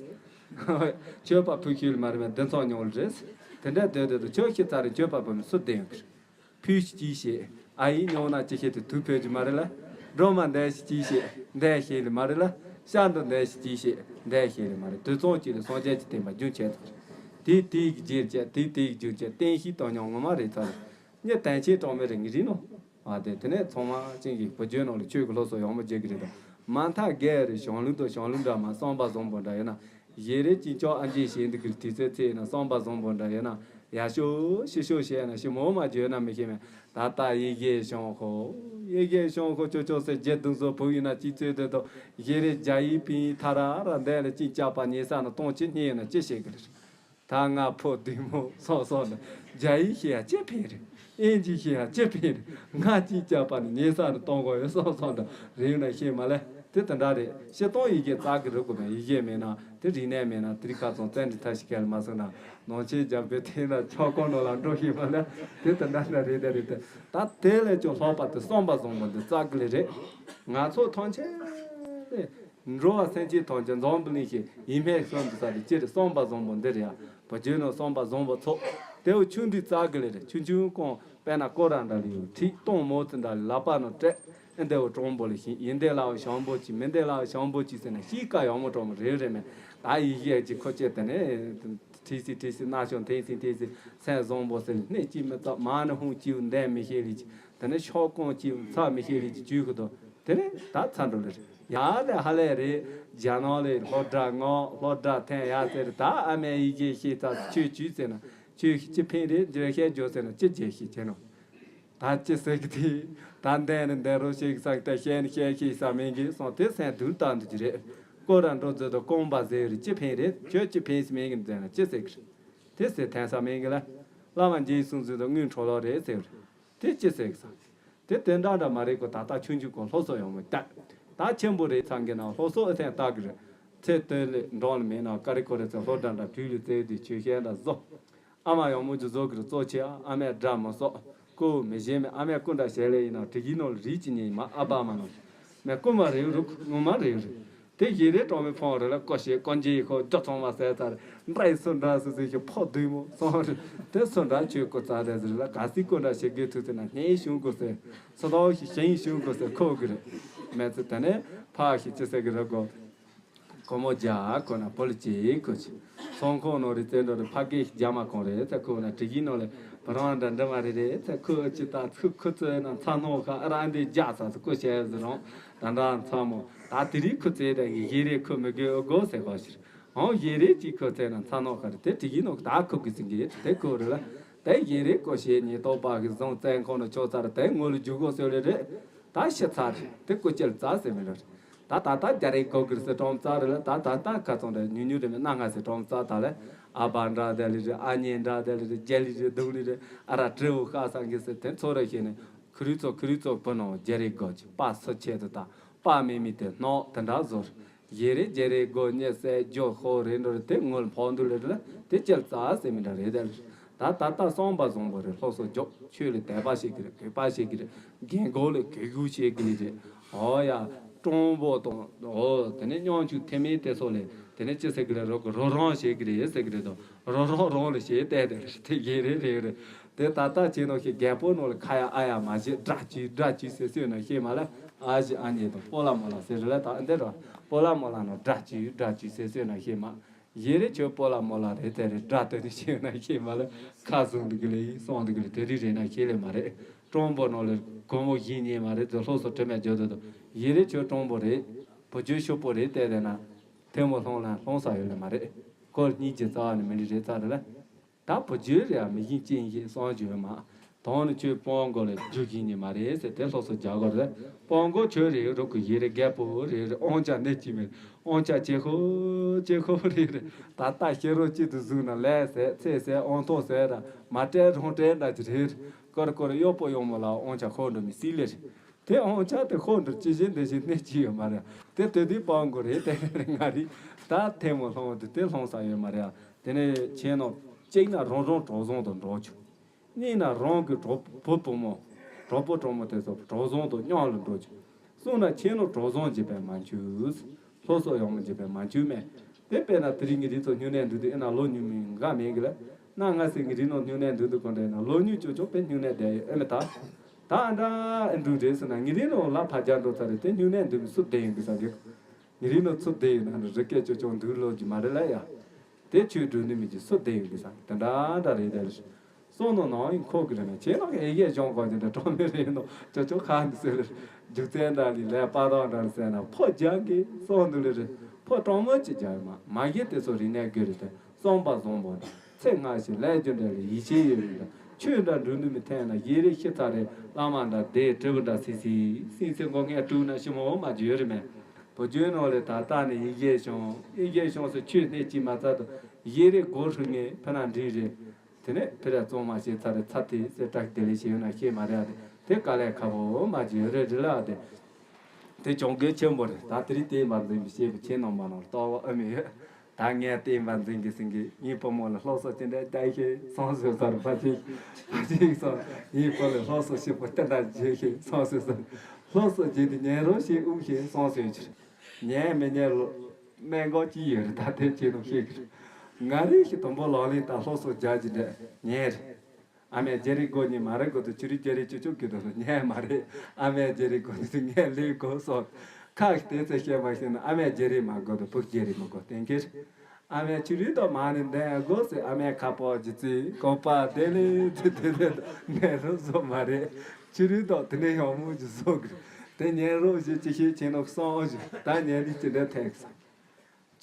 མཆོད་པ་ཕུལ་ཤེལ་མ་རེད་མ་བདེ་ཚོགས་མྱོང་རེད། དེ་འདྲ་སྡོད་སྡོད་དུ་ཁྱོད་ཤི་ཚར་རེ་མཆོད་པ་འབུལ་ནི་སུ་བདེན་གི་རེད། ཕུལ་ཞིག་ཅིའི་ཤེས། ཨ་ཡིན་སྨྱོ་ན་ཅི་ཤེས་དེ་དུས་ཕོད་ཀྱི་མ་རེད་ལ། སྒྲོལ་མ་འདས་ཤིག་ཅིའི་ཤེས། འདས་ཤེས་ལེ་མ་རེད་ལ། ཤ་འདོ་འདས་ཤིག་ཅིའི་ཤེས། འདས་ཤེས་ལེ་མ་རེད། དུས་ཚོད་ཅིག་ལ་སངས་རྒྱས་ཀྱི་བསྟན་པ་རྒྱུན་ཆད་ཚར། དེ་དེའི་རྒྱུན་ཆད་དེ་དེའི་རྒྱུན་ཆད་བསྟན་བཤིག་བཏང་མྱོང་ངོ་མ་རེད་ཚར། ངས་བསྟན་ཆེན་གྲོང་མི་རེ་ངའི་རིགས་ནོ། ཨ་དེ་དེ་ནས་ཚང་མ་ཅན་གྱི་བུ་རྒྱུད་ནང་ལ་ཆོས་ཀྱི་སློབ་གསོ་ཡང་མོ་བྱེད་ཀྱི་རེད་དང་། མ་མཐའ་རྒས་རེ་ཞང་ལུང་དང་ཞང་ལུང་འདྲ་མ་བསམ་པ་བཟང་པོ་འདྲ་ཡོད་ན། ཞེ་རེ་ཅིན་ཅོག་ཨ་འཇིག་ཞེ་འདི་གིར་དུས་ཚོད་ཚེ་ན་བསམ་པ་བཟང་པོ་འདྲ་ཡོད་ན་ཡ་ཤོ་ཤི་ཤོ་ཞེ་ན་ཤི་མོ་མ་བརྗོད་ན་མི་ཤེས་མེད། ད་ལྟ་ཡི་གེ་ཤང་ཁོ་ཡི་གེ་ཤང་ཁོ་ཅོ་ཅོ་སེ་རྒྱལ་དུང་སོ་བུ་ཡིན་ན་ཅི་ཚོད་དེ་དོ་ཞེ་རེ་རྒྱ་ཡི་ཕིན་ཐ་ར་ར་འདས་ལ་ཅིན་ཅག་པ་ཉེ་ས་ན་གཏོང་ཅི་སྙེ་ཡོད་ན་ཅི་བྱེད་གི་རེད། ད་ང་ཕོ་བདུད་མོ་སོག་སོག་ན་རྒྱ་ཡིག་ཤེས་ཡ་ཅི་ཕན་རེད། ཨིན་ཇི་ཤེས་ཡ་ཅི་ཕན་རེད། ང་ཅིག་བཅག་པ་ནི་ཉེ་ས་རུ་གཏོང་དགོས་ཡོད་སོག་སོག་ན་རེ་ཡོད་ན་ཤེས་མ་ལེ། དེ་དེ་འདྲ་རེད། ཤེས་སྟོང་ཡི་གེ་རྩ་གི་རུ་དགོས་མེད། ཡི་གེ་མེད་ན་དེ་རིག་གནས་མེད་ན་དེ་རིག་ཁ་ཚང་བཙན་འདྲི་ཐ་ཤི་གལ་མ་སོང་ན་ནང་ཆེན་རྒྱབ་པའི་དེ་ན་ཆོག་གོ་ནོ་ལ་འགྲོ་ཤེས་མ་ལེ། དེ་དེ་འདྲ་འདྲ་རེད་དེ་རེད་དེ། ད་དེ་ལས་ཀྱང་ལྷག་པ་དེ་བསམ་པ་བཟང་པོ་འདི་རྩ་གི་ལེ་རེད། ང་ཚོ་ཐམས་ཅད་ལས། འགྲོ་བ་སེམས་ཅན་ཐམས་ཅད་འཛམ་བུ་གླིང་ཞིག་ཡིད་སྨོན་སོན་དུ་ས་དེ་སྤྱིར་བསམ་པ་བཟང་པོ་འདི་རེད་ཡ། བུ་རྒྱུད་ནང་བསམ་པ་བཟང་པོ་ཚོགས། དེའུ་ཆུང་དུས་རྩ་གི་ལེ་རེད། ཆུང་ཆུང་ཀོང་དཔེར་ན་སྐོར་ར་འདྲ་ལི་ཡོད་ཁྲིད་གཏོང་མོ་ཙི་འདྲ་ལི་ལག་པ་ནང་སྤྲད། ཨེ་འདེའུ་གྲོང་པོ་ལི་ཤིང་ཡིན་འདེ་ལའོ་ཞང་པོ་ཅི་མིན་འདེ་ལའོ་ཞང་པོ་ཅི་ཟེར་ན་ཤིག་ཀ་ཡང་མོ་གྲོང་མོ་རེད་རེད་མེད། ད་ཡི་གེ་ཅི་ཁོ་ཅེ་དེ་ནས་ཁྲིད་སི་ཁྲིད་སི་ན་ཤོང་འཐེན་སི་འཐེན་སི་སེམས་བཟང་པོ་ཟེར་སྣེ་ཅི་མི་ཚ་མ་ནི་ཧུང་ཅིའུ་འདན་མི་ཤེས་ལི་ཅི་དེ་ནས་ཤོག་ཀོང་ཅིའུ་ཚ་མི་ཤེས་ལི་ཅི་ཅུས་ཁུ་དོ། དེ་ནས་ད་ཚ་འགྲོ་ལེ་རེད། ཡ་ལས་ཧ་ལས་རེད། རྒྱ་ནག་ལས་སློབ་གྲྭ་ངོ་སློབ་གྲྭ་འཐེན་ཡ་ཟེར། ད་ཨ་མའི་ཡི་གེ་ཤེས་ཚ་ཆོས་ཅུས་ཟེར་ན་ཆོས་ཤིག་ཅི་ཕན་རེད། འཇོན་ཤེས་འཇོན་ཟེར་ན་ཅི་བྱེད་ཤེས་བྱེད་ནོ། ད་ཅི་ཟེར་གི་དེ་ད་འདས་ནས་འདས་རོ་ཞིག་ཟག་ད་ཤེས་ནས་ཤེས་ཤེས་ས་མིན་གི་སོང་དེ་སེམས་དུལ་བཏང་འདུག་གི་རེད། སྐོར་ར་འགྲོ་ཟེར་དུ་རྐང་པ་ཟེར་རེད། ཅི་ཕན་རེད། ཁྱོད་ཅི་ཕན་ཞིག་མིན་གི་འདས་ན་ཅི་ཟེར་གི་རེད། དེ་ཟེར་འཐེན་ས་མིན་གི་ལ། བླ་མ་འཇིགས་སོང་ཟེར་དུ་དངུལ་འཕྲོ་ལོག་རེད་ཟེར་རེད། དེ་ཅི་ཟེར་གི་ས། དེ་དོན་དག་འདྲ་མ་རེད་གོ། ད་ལྟ་ཆུང་ཆུང་གོ་སློབ་གསོ་ཡོང་མི་ལྟ། ད་ཆེན་པོ་རེད་ཚང་གི་ན་སློབ་གསོ་ཨེ་ཐན་ལྟ་གི་རེད། ཚེ་སྟོད་ལས་འགྲོ་ལ་མེད་ན་ཀ་རི་ཀོ་རེ་ཚེ་སློབ་འདྲ་འདྲ་དུས་ལས་བཙལ་དུས་ཆོས་བཤད་འདྲ་བཟོ། ཨ་མ་ཡང་མོ་ཅུ་བཟོ་གི་རེད་གཙོ་ཆེ་ཨ་མས་དགྲ་མི་གསོག་ཀོ་མི་ཞེན་མེད། ཨ་མས་ཀུན་འདྲ་བྱེད་ལས་ཡིན་ན་དྲི་གི་ནོ་ལ་རིག་ཅི་ཉེ་ཡིན་མ་ཨ་བ་མ་ནོ་མས་ཀུན་མ་རེད་རུག་ངོ་མ་རེད་རེད། དེ་ཡི་རེ་གྲོང་མི་ཕོང་རེ་ལ་ཀོ་ཤེ་ཀོ་འཇི་ཡི་ཁོ་ལྕོག་ཚང་མ་ཟས་ཚར་འདྲ་ཡི་སུ་འདྲ་སུ་ཟིག་ཤེ་ཕོ་བདུད་མོ་སོང་རེ། དེ་སུ་འདྲ་ཆོས་སྐུ་རྩ་དེ་ཟིག་ལ་ག་སི་ཀུ་འདྲ་ཞེ་དགོས་ཐུག་ཚེ་ན་སྙན་ཞུང་དགོས་ཟེར། སུ་ཏོག་ཞིག་ཞིང་ཞུང་དགོས་ཟེར་ཁོ་གི་རེད། མེད་ཚེ་དེ་ནས་ཕ་ཞིག་ཅི་ཟེར་གི་རེད་གོ། ཁོ་མོ་རྒྱ་ཁོ་ན་ཕོ་ལི་ཅི་ཁོ་ཆི། སོང་ཁོ་ནོ་རི་ཙེ་འགྲོ་རི་ཕ་གི་རྒྱ་མ་ཁོང་རེད་ཚེ་ཁོ་ན་དྲི་གི་ནོ་ལེ་བ་རང་འདྲ་འདྲ་མ་རེད་རེད་ཚེ་ཁོ་ཅི་ད་ཚུ་ཁོ་ཚོ་ན་ཚ་ནོ་ཁ་ཨ་ར་འདི་རྒྱ་ས་སུ་ཁོ་ཤེས་ཟི་རོང་ད་འདྲ་ཚ་མོ་ད་དེ་རིགས་ཁོ་ཚེ་ད་ཡི་ཡི་རེ་ཁོ་མི་དགོས་ཨོ་དགོས་ཟེར་གོ་ཤིར་ཨོ་ཡི་རེ་ཅི་ཁོ་ཚེ་ན་ཚ་ནོ་ཁ་རེད་དེ་དྲི་གི་ནོ་ད་ཁོ་གི་ཟིན་གི་དེ་ཁོ་རེད་ལ། དེ་ཡིན་རེད་ཀོ་ཞེས་ཉེན་རྟོག་པ་གིས་བཟུང་བཙོན་ཁང་ནང་ཆོད་ཚར། དེ་ངོ་ལ་རྒྱུག་གོ་སོ་ལེ་རེད། ད་ཤི་ཚར་རེད། དེ་སྐུ་སྐྱེལ་རྩ་ཟེར་མི་འདྲ་རེད། ད་ད་ལྟ་རྒྱ་རིགས་གོ་གིར་སི་གྲོང་ཚར་རེད་ལ། ད་ད་ད་ཁ་ཚོང་རེད། ཉུང་ཉུང་རེད། མི་སྣ་ང་སི་གྲོང་ཚར་ད་ལེ། ཨ་ཕ་འདྲ་དེ་ལེ་རེད། ཨ་མྱེས་འདྲ་དེ་ལེ་རེད། རྒྱ་ལི་རེད། སྡུག་ལི་རེད། ཨ་ར་དྲི་བོ་ཤ་ས་གི་སི་དེ་ཚོ་རེ་ཤེས་ནས། ཁུ་རུ་ཚོ་ཁུ་རུ་ཚོ་བུ་ནང་རྒྱ་རིགས་གོ་ཅིག་པ་སུ་ཆེད་དུ་ད་པ་མེ་མི་དེ་སྣོག་དེ་འདྲ་བཟོ་རེད། ཡེ་རེ་རྒྱ་རེ་སྒོ་ཉེ་སའི་ཇོ་ཧོ་རེ་འགྲོ་རེ་དེ་ངོལ་ཕོག་འདུག་ལེ་རེ་ལ། དེ་སྐྱེལ་རྩ་ཟེར་མི་འདྲ་རེད་དེ་ལེ། ད་ད་ལྟ་གསང་པ་བཟང་པོ་རེད། སློབ་གསོ་རྒྱོབ། ཆོས་ལ་དད་པ་བྱེད་ཀྱི་རེད། གུས་པ་བྱེད་ཀྱི་རེད། རྒན་གོག་ལ་གུས་བཀུར་བྱེད་ཀྱི་རེད། ཨོ་ཡ། སྤྲང་པོ་དང་ཨོ་དེ་ནས་སྙོམ་ཆུང་ཐེ་མེད་དེ་ཚོ་ལས་དེ་ནས་ཅི་ཟེར་གྱི་རེད། རོགས་ཀྱི་རོགས་རམ་བྱེད་ཀྱི་རེད་ཟེར་གྱི་རེད་དོ། རོགས་རོགས་རོགས་ལ་བྱེད་བལྟས་དེ་རེད། དེ་ཡེ་རེ་རེ་རེད། དེ་ད་ལྟ་བྱས་ནོ་ཞིག་རྒད་པོ་ནོ་ལ་ཁ་ཡ་ཨ་ཡ་མ་བྱེད། དགྲ་བཅོས་དགྲ་བཅོས་ཟེར་སོས་ན་ཤེས་མ་ལ། ཨ་ཞེ་ཨ་མྱེས་དང་སྤོ་ལགས་མོ་ལགས་ཟེར་རེ་ལ། ད་འདི་ར་སྤོ་ལགས་མོ་ལགས་ནོ་དགྲ་བཅོས་དགྲ་བཅོས་ཟེར་སོས་ན་ཤེས་མ། ཡེ་རེ་ཁྱོད་སྤོ་ལགས་མོ་ལགས་རེད་དེ་རེད། དགྲ་སྟོན་ནི་ཤེས་ན་ཤེས་མ་ལ། ཁ་བཟུང་འདུག་གི་ལེ་སོང་འདུག་གི་ལེ། དེ་རིགས་རེད་ན་ཤེས་ལེ་མ་རེད། སྤྲང་པོ་ནོ་ལ་སྒོར་མོ་བཞི་རྙེད་མ་རེད་དེ་སློབ་གསོ་དྲི་མེད་རྒྱོབ་དེ་དོ། ཡེ་རེ་ཁྱོད་སྤྲང་པོ་རེད། བུ་རྒྱུད་ཤོག་པོ་རེད་དེ་རེད་ན། ཐལ་མོ་སློང་ལ་སློང་ས་ཡོད་ལེ་མ་རེད། སྐོར་གཉིས་ཀྱི་རྩ་བ་ནས་མི་འདྲ་རེད་ཚར་རེ་ལ། ད་བུ་རྒྱུད་རེད་ཨ། མི་ཞིག་ཅན་ཞིག་སོང་རྒྱུ་ཡོད་མ། དོན་ནི་ཁྱོད་སྤོང་དགོས་ལ་རྒྱུ་ཞིག་ནི་མ་རེད་ཟེར་དེ་སློབ་གསོ་རྒྱག་དགོས་རེད། སྤོང་དགོས་ཁྱོད་རེད་རོགས་ཀྱི་ཡེ་རེ་རྒད་པོ་རེད་རེད། དབང་ཆ་ནི་གཅིག་མེད། དབང་ཆ་ཇེ་ཁོ་ཇེ་ཁོ་རེད་རེད། ད་ལྟ་ཤེས་རོགས་གཅིག་ཏུ་བཟུང་ན་ལས་ཟེར་ཚེ་ཟེར་དབང་ཐོག་ཟེར་ར་མ་སྤྲད་རང་སྤྲད་འདྲ་གྱི་རེད། ཀོར་ཀོར་གཡོག་པོ་གཡོག་མོ་ལ་དབང་ཆ་ཁོ་འགྲོ་མི་སྲིད་ལེ་རེད། དེ་དབང་ཆ་དེ་ཁོ་འགྲོ་ཅི་བཞིན་དེ་བཞིན་གནས་ཀྱི་ཡོད་མ་རེད། དེ་དེ་དུས་སྤང་དགོས་རེད་དེ་རེད་ང་རེད། ད་ཐལ་མོ་སློང་དེ་དེ་སློང་ས་ཡོད་མ་རེད། དེ་ནས་ཁྱེད་ནོ་གཅིག་ན་རང་རང་གྲོགས་བཟང་དུ་འགྲོ་ཆོག་གཉིས་ན་རང་གི་གྲོགས་བུ་བུ་མོ་གྲོགས་པོ་གྲོགས་མོ་དེ་ཚོ་གྲོགས་བཟང་དུ་མཉམ་ལ་འགྲོ་ཆོག་གསུམ་ན་ཁྱེད་ནོ་གྲོགས་བཟང་བྱེད་པའི་མ་འཆུག་སློབ་གསོ་ཡག་མོ་བྱེད་པའི་མ་འཆུག་མེད། དེ་དཔེར་ན་དེ་རིང་ངེད་རིགས་ཚོ་སྨྱུང་གནས་འདུག་དུས་ཨེ་ན་ལོ་ཉུང་མིན་འགའ་མེད་གི་ལ། ན་ང་སེ་ངེད་རིགས་ནང་སྨྱུང་གནས་འདུག་འདུག་གོ་འདྲ་ཡིན་ན་ལོ་ཉུང་ཅོ་ཅོ་དཔེ་སྨྱུང་གནས་བསྡད་ཡོད་ཨེ་མེད་ད། ད་ཨ་འདྲ་ཨེ་འདུག་རེད་ཟེར་ན་ངེད་རིགས་ནང་ལ་ཕ་རྒྱ་འགྲོ་ཚར་རེད་དེ་སྨྱུང་གནས་འདུག་མི་སུ་བསྡད་ཡོད་འདུག་ས་རེད། ངེད་རིགས་ནང་ཚུར་བསྡད་ཡོད་ན་རི་སྐད་ཅོ་ཅོ་འདུག་ལོ་རྒྱུ་མ་རེད་ལ་ཡ། དེ་ཆོས་སྒྲུབ་ནི་མི་གྱི་སུ་བསྡད་ཡོད་འདུག་ས་དེ་འདྲ་འདྲ་རེད་དེ་རེད། སོང་ནོ་ནང་ཡིན་ཁོག་གི་རེད་ན་ཁྱེད་རང་ཨེ་ཡེ་སྦྱོང་དགོས་ཀྱི་འདྲ་གྲོགས་མེད་རེད་ནོ་ཅོ་ཅོ་ཁ་འདི་ཟེར་ལེ། རྒྱུག་རྩལ་འདྲ་ལི་ལས་པ་དང་འདྲ་ཟེར་ན་ཕོ་རྒྱག་གི་སོང་འདུག་ལེ་རེད། ཕོ་གྲོགས་མོ་ཅི་རྒྱག་ཡོད་མ་མ་གི་དེ་ཚོ་རིག་གནས་དགོས་རེད་དེ། གསང་པ་བཟང་པོ་ཚེ་སྔ་ཞིང་ལས་རྒྱུ་འབྲས་ལ་ཡིད་ཆེས་ཡོད་རེད། ཆོས་འདྲ་འགྲོ་འདུག་མི་འཐད་ན་ཡེ་རེ་ཤི་ཚ་རེ་བླ་མ་འདྲ་བསྡད་གྲི་བུ་འདྲ་སི་སི་སིང་སིང་མགོ་ངན་དཀྲུག་ན་ཞི་མོ་མ་བརྗོད་རེད་མེད། བུ་རྒྱུད་ནང་ལས་ད་ལྟ་ནས་ཡིད་ཆེས་བྱུང་ཡིད་ཆེས་བྱུང་སོ་ཆོས་སྣེ་གཅིག་མ་ཚར་དུ་ཡེ་རེ་སྒོ་ཧྲུལ་ངེས་ཕི་ན་འདྲི་རེད། དེ་ནས་ཕི་ར་གཙང་མ་ཞེས་ཚ་རེ་ཚ་དེ་སེ་ཏྲག་དེ་ལས་ཞེ་ཡོད་ན་ཤེས་མ་རེད་ཨ་དེ་དེ་དཀའ་ལས་ཁག་པོ་མ་བརྗོད་རེད་རེད་ལ་ཨ་དེ། དེ་གྱོང་གུད་ཆེན་པོ་རེད། ད་དེ་རིང་བསྟན་པ་འཛིན་པའི་སྐྱེས་བུ་ཁྱེད་རྣམ་པ་ལ་རྟོགས་པ་ཨེ་མི་ཡོད། ད་ངས་བསྟན་པ་འཛིན་གི་ཟིན་གི་ངའི་བུ་མོ་ལ་སློབ་གསོ་ཅི་འདྲ་བསྟན་ཤེས་སོང་ཟེར་ཟེར་ཕ་ཅིག་ཕ་ཅིག་སོང་ངའི་བུ་ལ་སློབ་གསོ་ཞིབ་པོ་ཅི་འདྲ་བྱེད་ཤེས་སོང་ཟེར་ཟེར། སློབ་གསོ་བྱེད་དུས་ཉན་རོགས་ཤིག་དབུགས་ཤེས་སོང་ཟེར་ཕྱིར། ཉན་མི་ཉན་ལོ། སྨན་གོ་ཅི་ཡོད་རེད་ད་དེ་ཁྱེད་རྣམས་ཤེས་གི་རེད། ང་རེ་ཞིག་དུམ་བུ་ལག་ལེན་དང་སློབ་གསོ་རྒྱག་གི་འདྲ་ཉན་རེད། ཨ་མའི་རྒྱ་རིགས་སྒོ་ཉིད་མ་རེད་གོ་དུ་ཆུ་རིགས་རྒྱ་རིགས་ཅུ་ཅུ་གི་དུ་ཉན་མ་རེད། ཨ་མའི་རྒྱ་རིགས་གོ་དུ་ངས་ལས་གོ་སོགས། ཁག་དེ་ཚེ་བཤད་མ་ཤེས་ན་ཨ་མའི་རྒྱ་རིགས་མ་གོ་དུ་བུ་རྒྱ་རིགས་མ་གོ་གཏན་འཁེལ། ཨ་མའི་ཆུ་རིགས་དོ་མ་ནི་འདན་གོ་སེ་ཨ་མའི་ཁ་པོ་ཇི་ཙི་གོ་པ་དེ་ལས་དེ་དེ་ལས་ངས་རོ་བཟོ་མ་རེད། ཆུ་རིགས་དོ་དེ་ནས་ཡང་མོ་ཇི་བཟོ་གི་དེ་ཉན་རོ་ཞེས་ཅི་ཤེས་ཆེ་ནོ་གསང་ཨོ་ཞུ་ད་ཉན་ལི་ཅི་འདྲ་ཐེག་ས།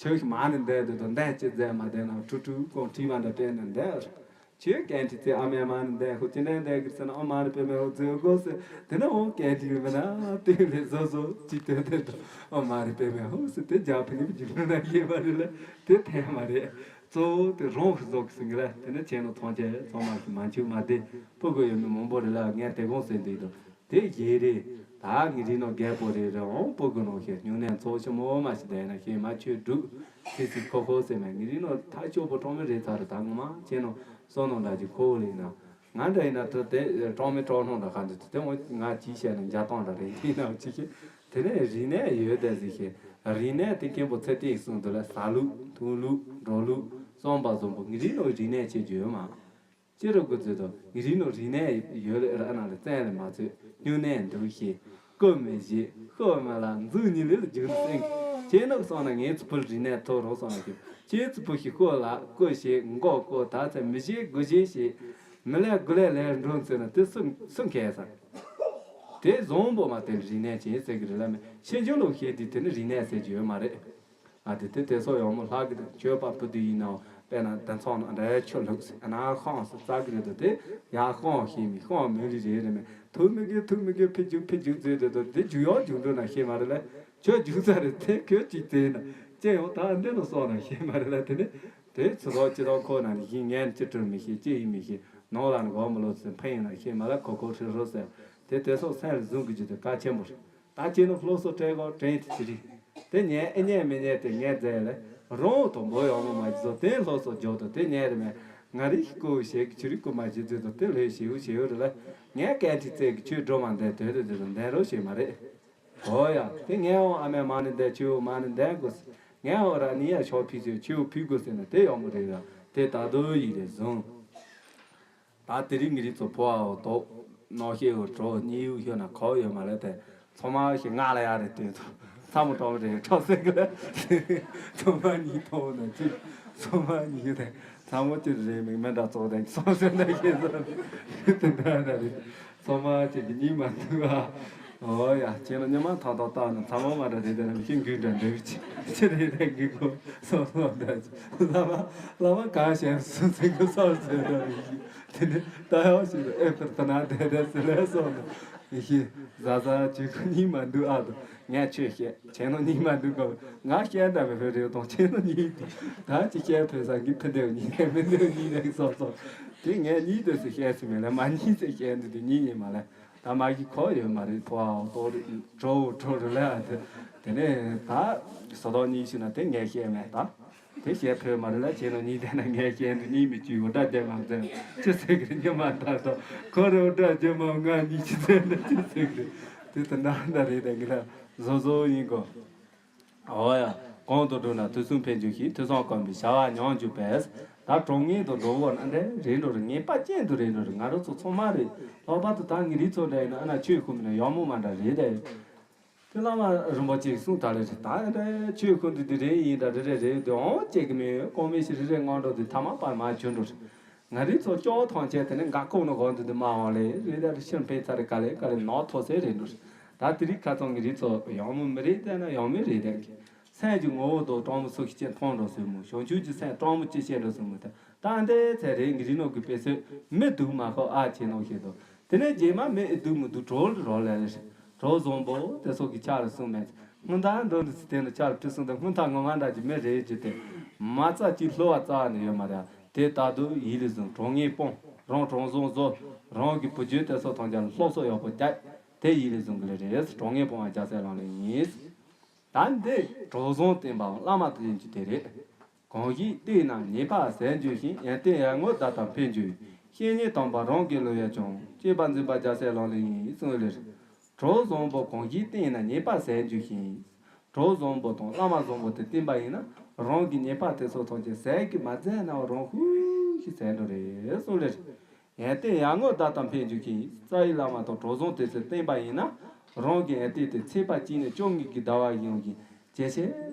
ཁྱོད་ཀྱི་མ་ནི་འདས་དུ་དང་འདས་ཅི་མཛད་མ་བསྡད་ན་ཁྲུ་ཁྲུ་ཀོང་ཁྲི་མ་འདྲ་སྤྲད་ནས་འདས། ཁྱོད་ཀན་ཁྲི་ཚེ་ཨ་མའི་མ་ནི་འདས་ཁོ་ཅི་ནས་འདས་གི་ཟེར་ན་ཨོ་མ་རི་པེ་མེ་ཧོ་ཛེ་གོ་སེ་དེ་ནས་ཨོ་ཀན་ཁྲི་གི་མི་ན་དེ་ལས་བཟོ་བཟོ་ཅི་དོན་དེ་དུ་ཨོ་མ་རི་པེ་མེ་ཧོ་སེ་དེ་རྒྱ་ཕི་ནི་བི་ཇི་ཕི་ན་ཡེ་མ་རི་ལ་དེ་ཐེ་མ་རེད། གཙོ་བོ་དེ་རང་གི་བཟོ་གི་ཟིན་གི་ལ་དེ་ནས་ཁྱེད་ནོ་ཐོང་ཆེ་ཚང་མ་གི་མ་འཆུ་མ་བདེ་ཕུ་གུ་ཡོད་མི་མང་པོ་རེ་ལ་ངས་དེ་གོང་སེ་འདི་དུ། དེ་ཡེ་རེད། ད་ངེད་རིགས་ནང་རྒད་པོ་རེ་རེ་འོང་སྤུ་གུ་ནང་བཞིན་སྨྱུང་གནས་ཚོགས་ཆེན་མོ་མ་ཞིག་བསྡད་ན་ཤེས་མ་ཆོས་སྒྲུབ། ཚེ་ཚེ་ཁོ་ཁོ་ཟེར་མ་ངེད་རིགས་ནང་ཐག་ཆོད་པོ་གྲོང་མི་རེད་ཚར་རེད། ད་ངོ་མ་ཁྱེད་ནང་བསོད་ནམས་འདྲ་ཅིག་ཁོ་བོ་ལེན་ན། ང་འདྲ་ཡིན་ན་ད་དེ་གྲོང་མི་གྲོང་སྣང་འདྲ་ག་འདི་དེ་འོང་ང་ཅིག་བཤད་ན་འཇའ་སྟོང་འདྲ་རེད་ཡིན་ནའང་ཅིག་ཤེས། དེ་ནས་རིག་གནས་ཡོད་དེ་ཟིག་ཤེས། རིག་གནས་དེ་མཁན་པོ་ཚེ་བརྟན་གསུངས་འདུག་ལ་ཟ་ལུགས་འཐུང་ལུགས་འགྲོ་ལུགས་བསམ་པ་བཟང་པོ་ངེད་རིགས་ནང་རིག་གནས་བྱེད་རྒྱུ་ཡོད་མ། ཅི་རུ་དགོས་ཚོད་དང་ངེད་རིགས་ནང་རིག་གནས་ཡོད་ལེ་ར་ན་ལ་བཙན་ལེ་མ་ཚོད་སྨྱུང་གནས་འདུག་ཤེས། སྐུ་མི་བཞེས་ཤོ་མི་ལ་མཛུག་གཉིས་ལེ་ལ་རྒྱུག་ནི་སེང་གི་ཁྱེད་ནག་སོང་ན་ངའི་ཚུ་ཕུལ་རིག་གནས་ཐོ་རོགས་སོང་ན་ཁྱེད་ཁྱེད་ཚུ་ཕུལ་ཤི་ཤོ་ལ་སྐུ་བཞེས་མགོ་སྐོ་ད་ཚེ་མི་བཞེས་དགུ་བཞེས་ཤེས། མི་ལས་དགུ་ལས་ལས་འགྲོ་ཚོད་ན་དེ་སུ་སུ་མཁས་ས། དེ་བཟང་པོ་མ་དེ་རིག་གནས་ཅན་ཟེར་གི་རེད་ལ་མེད་ཤེས་འཇོན་ལོ་ཤེས་དེ་དེ་ནི་རིག་གནས་ཟེར་གྱི་ཡོད་མ་རེད། ཨ་དེ་དེ་དེ་སོགས་ཡང་མོ་ལྷག་གི་དེ་ཆོས་པ་བུ་དེ་ཡིན་ནའང་ དཔེར་ན་དེ་ཚོ་ནང་འདྲ་ཆུ་ལུག་ཟེར་ན་ཤང་ཟེར་རྩ་གི་རེད་དོ། དེ་ཡར་ཤང་ཤེས་མི་ཤང་མི་རིགས་རེད་རེད་མེད། ཐུག་མི་དགོས་ཐུག་མི་དགོས་ཕི་རྒྱུག་ཕི་རྒྱུག་ཟེར་རེད་དོ། དེ་རྒྱུག་ཡག་རྒྱུག་འགྲོ་ན་ཤེས་མ་རེད་ལ། ཁྱོད་རྒྱུག་ས་རེད་དེ་ཁྱོད་ཅིག་བཙལ་ན་ཅི་ཡོང་ད་འདི་ལ་སོང་ན་ཤེས་མ་རེད་ལ། དེ་ནི་དེ་ཚོ་ལོག་ཅི་རོགས་ཁོ་ན་ནི་ཤེས་ངན་ཅི་སྤྲོད་མི་ཤེས་ཅི་ཡིན་མི་ཤེས་ནང་ལ་ནི་གོ་མི་ལོ་ཚོད་འཕེན་ཡིན་ན་ཤེས་མ་ལ་ཁོ་ཁོ་ཧྲི་ཧྲོ་ཟེར། དེ་དེ་སོགས་སེམས་ལ་བཟུང་དགོས་རྒྱུ་དེ་གལ་ཆེན་པོ་རེད། ད་ཁྱེད་ནི་སློབ་གསོ་སྤྲད་གོ་དྲན་དེ་ཅི་རིགས། དེ་ཉན་ཨེ་ཉན་མི་ཉན་དེ་ངས་མཛད་ལས་རང་དང་འབོ་ཡོང་མི་མ་བཟོ་དེ་སློབ་གསོ་འཇོག་ཏུ་དེ་ཉན་རེད་མེད། ང་རིག་སྐུ་ཞེས་ཀྱི་ཆུ་རིག་སྐུ་མ་ཞེས་མཛད་དུ་དེ་ལས་ཞེའུ་ཞེའུ་རེད་ལ། ངས་སྐད་ཅིག་བཙལ་གི་ཆུ་སྒྲོལ་མ་འདས་དོན་དུ་དེ་རུ་འདས་རོགས་ཞེས་མ་རེད། ཨོ་ཡ་དེ་ངས་འོང་ཨ་མས་མ་ནི་འདས་ཆུའུ་མ་ནི་འདས་དགོས། ངས་འོང་ར་ནི་ཡ་ཤོག་ཕི་ཚོས་ཆུའུ་ཕི་དགོས་ཟེར་ན་དེ་ཡོང་མི་རེད་ཡ། དེ་ད་དུ་ཡིད་ལས་བཟུང་། ད་དེ་རིང་ངེད་རིགས་ཚོ་ཕོ་བ་འོ་ཏོ་ནོ་ཤེ་འོ་གྲོ་གཉིས་འོ་ཤོད་ན་ཁོ་ཡོད་མ་རེད་དེ། ཚང་མ་ཞིག་ང་ལ་ཡ་རེད་དེ་ཚོ་ཚ་མོ་གྲོགས་རེད་གྲོགས་སེ་གི་ལ། ཚང་མ་གཉིས་ཐོང་ན་ཅི། ཚང་མ་གཉིས་དེ་ཚ་མོ་ཅི་རེད་མིག་མི་འདྲ་ཚོགས་དེ་སོང་ཟེར་ན་ཤེས་ས་དེ་འདྲ་རེད། ཚང་མ་ཅིག་གི་གཉིས་མ་འདུག་ཨ། ཨོ་ཡ་ཁྱེད་ལ་ཉི་མ་ཐག་ཐག་བཏགས་ན་ཚ་མོ་མ་འདྲ་རེད་དེ་ན་ཤིང་གུ་འདྲ་འདྲ་བི་ཅི་ཅི་རེད་དེ་གི་གོ་སོང་སོང་འདྲ་ཅི་ལ་མ་ལ་མ་ག་ཤེས་སུ་ཚིག་གི་སོང་ཟེར་འདྲ་བི་ཅི། དེ་ནི་ད་ཡང་ཞིག་ཏུ་ཨེ་ཕིར་ཏི་ན་དེ་དེ་སི་ལེ་སོང་ནི་ཤི་ཟ་ཟ་ཅི་ཁུ་གཉིས་མ་འདུག་ཨ་དུ་ངས་ཆོས་བཤད་ཁྱེད་ནོ་གཉིས་མ་འདུག་གོ། ང་བཤད་འདྲ་མི་ཕོད་རེད་དང་ཁྱེད་ནོ་གཉིས་དུ་ད་ཅི་བཤད་ཕོད་ས་གི་ཕི་འདེའུ་གཉིས་རེད་མི་འདེའུ་གཉིས་རེད་སོང་སོང་། དེ་ངས་གཉིས་དུ་སི་བཤད་སི་མེད་ལ་མ་གཉིས་སི་བཤད་འདུག་དེ་གཉིས་ཡིན་མ་ལ། ད་མ་གི་ཁོ་ཡོད་མ་རེད་ཕོ་ཨའོ་ཏོ་རེད་གྲོ་བོ་གྲོ་རེད་ལ་ཨ་དེ་དེ་ནས་ད་སོ་ཏོག་གཉིས་ཤི་ན་དེ་ངས་བཤད་མེད་ད། དེ་བཤད་ཕོད་མ་རེད་ལ་ཁྱེད་ནོ་གཉིས་བསྡད་ན་ངས་བཤད་འདི་གཉིས་མི་བཅུ་འོ་སྒྲ་བརྗོད་མ་མཛད་ཅི་ཟེར་གི་རེད་ཉི་མ་ལྟར་དུ་ཁོ་རེ་འོ་སྒྲ་བརྗོད་མ་ང་གཉིས་ཅི་ཟེར་ན་ཅི་ཟེར་གི་རེད། དེ་ད་འདྲ་འདྲ་རེད་ད་གི་ལ་བཟོ་བཟོ་ཡིན་གོ། ཨོ་ཡ། གོང་དུ་བསྒྲུབས་ན་དུས་གསུམ་ཕན་འགྱུར་ཞིང་དུས་གསུམ་གོམས་པའི་བྱ་བ་ཉམས་འགྱུར་བས། ད་གྲོང་ངེས་དང་འགྲོ་བོ་ན་འདྲ་རེད་འགྲོ་རེད་ངེས་པ་ཅན་དུ་རེད་འགྲོ་རེད་ང་རང་ཚོ་ཚང་མ་རེད། ལྷག་པར་དུ་ད་ངེད་རིགས་ཚོ་འདྲ་ཡིན་ན་ཨ་ན་ཆོས་ཁུངས་མིན་ན་ཡག་མོ་མ་འདྲ་རེད་དེ། དེ་བླ་མ་རིན་པོ་ཆེས་གསུངས་ད་རེད་ད་ཨ་འདྲ་ཆོས་ཁུངས་འདི་འདི་རེད་ཡིན་འདྲ་རེད་རེད་རེད་དེ་འོང་བྱེད་གི་མེད་གོང་མའི་ཞིག་རེད་རེད་ངོ་འགྲོ་དེ་ཐ་མ་པར་མ་བྱོན་འགྲོ་རེད། ང་རིགས་ཚོ་ཅོག་ཐང་ཆད་དེ་ནས་འགག་ཁུག་ནང་གོ་འདུག་དེ་མ་འོང་ལེ་རེད་ད་ཕྱིར་འཕེན་ཚར་རེད་ག་ལེ་ག་ལེ་ནོར་ཐོག་སེ་རེད་འགྲོ་རེད། ད་དེ་རིགས་ཁ་ཚང་ངེད་རིགས་ཚོ་ཡག་མོ་མི་རེད་བལྟས་ན་ཡག་མོ་རེད་བལྟས་ཀི། སེམས་ཀྱི་ངོ་བོ་དང་སྤྲང་མོ་སུ་ཞིག་ཅེས་མཐོང་འགྲོ་སྲིད་མོ་བྱང་ཆུབ་ཀྱི་སེམས་སྤྲང་མོ་ཅི་བཤད་འགྲོ་སྲིད་མོ་ད་ད་འདས་ཚེ་རེད་ངེད་རིགས་ནང་གི་དཔེ་སྲོལ་མི་སྡུག་མ་ཁོ་ཨ་ཆེ་ནོ་ཞེས་དང་དེ་ནས་རྗེས་མ་མི་ཨེ་སྡུག་མི་སྡུག་གྲོགས་རོགས་ལས་རེད། གྲོགས་བཟང་པོ་དེ་སོགས་ཀྱི་ཆ་ལ་གསུངས་མེད། སྔོན་ཐག་འདི་འདི་ཚེ་དེ་ནི་ཆ་ལ་ཁྲི་སྲོང་དང་སྔོན་ཐག་ངོ་མ་འདྲ་གྱི་མི་རེད་ཀྱི་དེ་མ་རྩ་གཅིག་བསླུ་བ་རྩ་བ་ནས་ཡོད་མ་རེད། དེ་ལྟར་དུ་ཡིད་ལས་བཟུང་གྲོགས་ངན་སྤོང་རང་གྲོང་བཟང་བཟོ་རང་གི་བུ་རྒྱུད་དེ་སོགས་ཐམས་ཅད་ལ་སློབ་གསོ་ཡག་པོ་རྒྱག་དེ་ཡིད་ལས་བཟུང་གི་ལས་རེད། གྲོགས་ངན་སྤོང་བ་རྒྱལ་སྲས་ལག་ལེན་ཡིན། ད་འདི་གྲོགས་བཟང་བསྟེན་པའང་བླ་མ་དང་ལྡན་རྒྱུ་དེ་རེད། གང་ཞིག་བསྟེན་ན་ཉེས་པ་ཟད་འགྱུར་ཞིང་། ཡོན་ཏན་ཡར་ངོའི་ཟླ་ལྟར་འཕེལ་འགྱུར་ཡོད། བཤེས་གཉེན་དམ་པ་རང་གི་བསླུ་བས་ཀྱང་། སྤྱོད་པ་འཛིན་པ་རྒྱལ་སྲས་ལག་ལེན་ཡིན་གསུངས་ལེར། གྲོགས་བཟང་པོ་གང་ཞིག་བསྟེན་ན་ཉེས་པ་ཟད་འགྱུར་ཞིང་། གྲོགས་བཟང་པོ་དང་བླ་མ་བཟང་པོ་དེ་བསྟེན་པ་ཡིན་ན་རང་གི་ཉེས་པ་དེ་ཚོ་ཐམས་ཅད་ཟད་ཀྱི་མ་ཟད་ན་རང་ཧུ་ཞིག་ཟད་འགྲོ་རེད་གསུངས་ལེར། ཡོན་ཏན་ཡར་ངོའི་ཟླ་ལྟར་འཕེལ་འགྱུར་ཞིང་། རྩ་བའི་བླ་མ་དང་གྲོགས་བཟང་དེ་ཚོས་བསྟེན་པ་ཡིན་ན། རང་གི་ཡོན་ཏན་དེ་ཚེས་པ་གཅིག་ནས་བཅོ་ལྔའི་གི་ཟླ་བ་ཡོང་གི། ཇེ་ཆེ་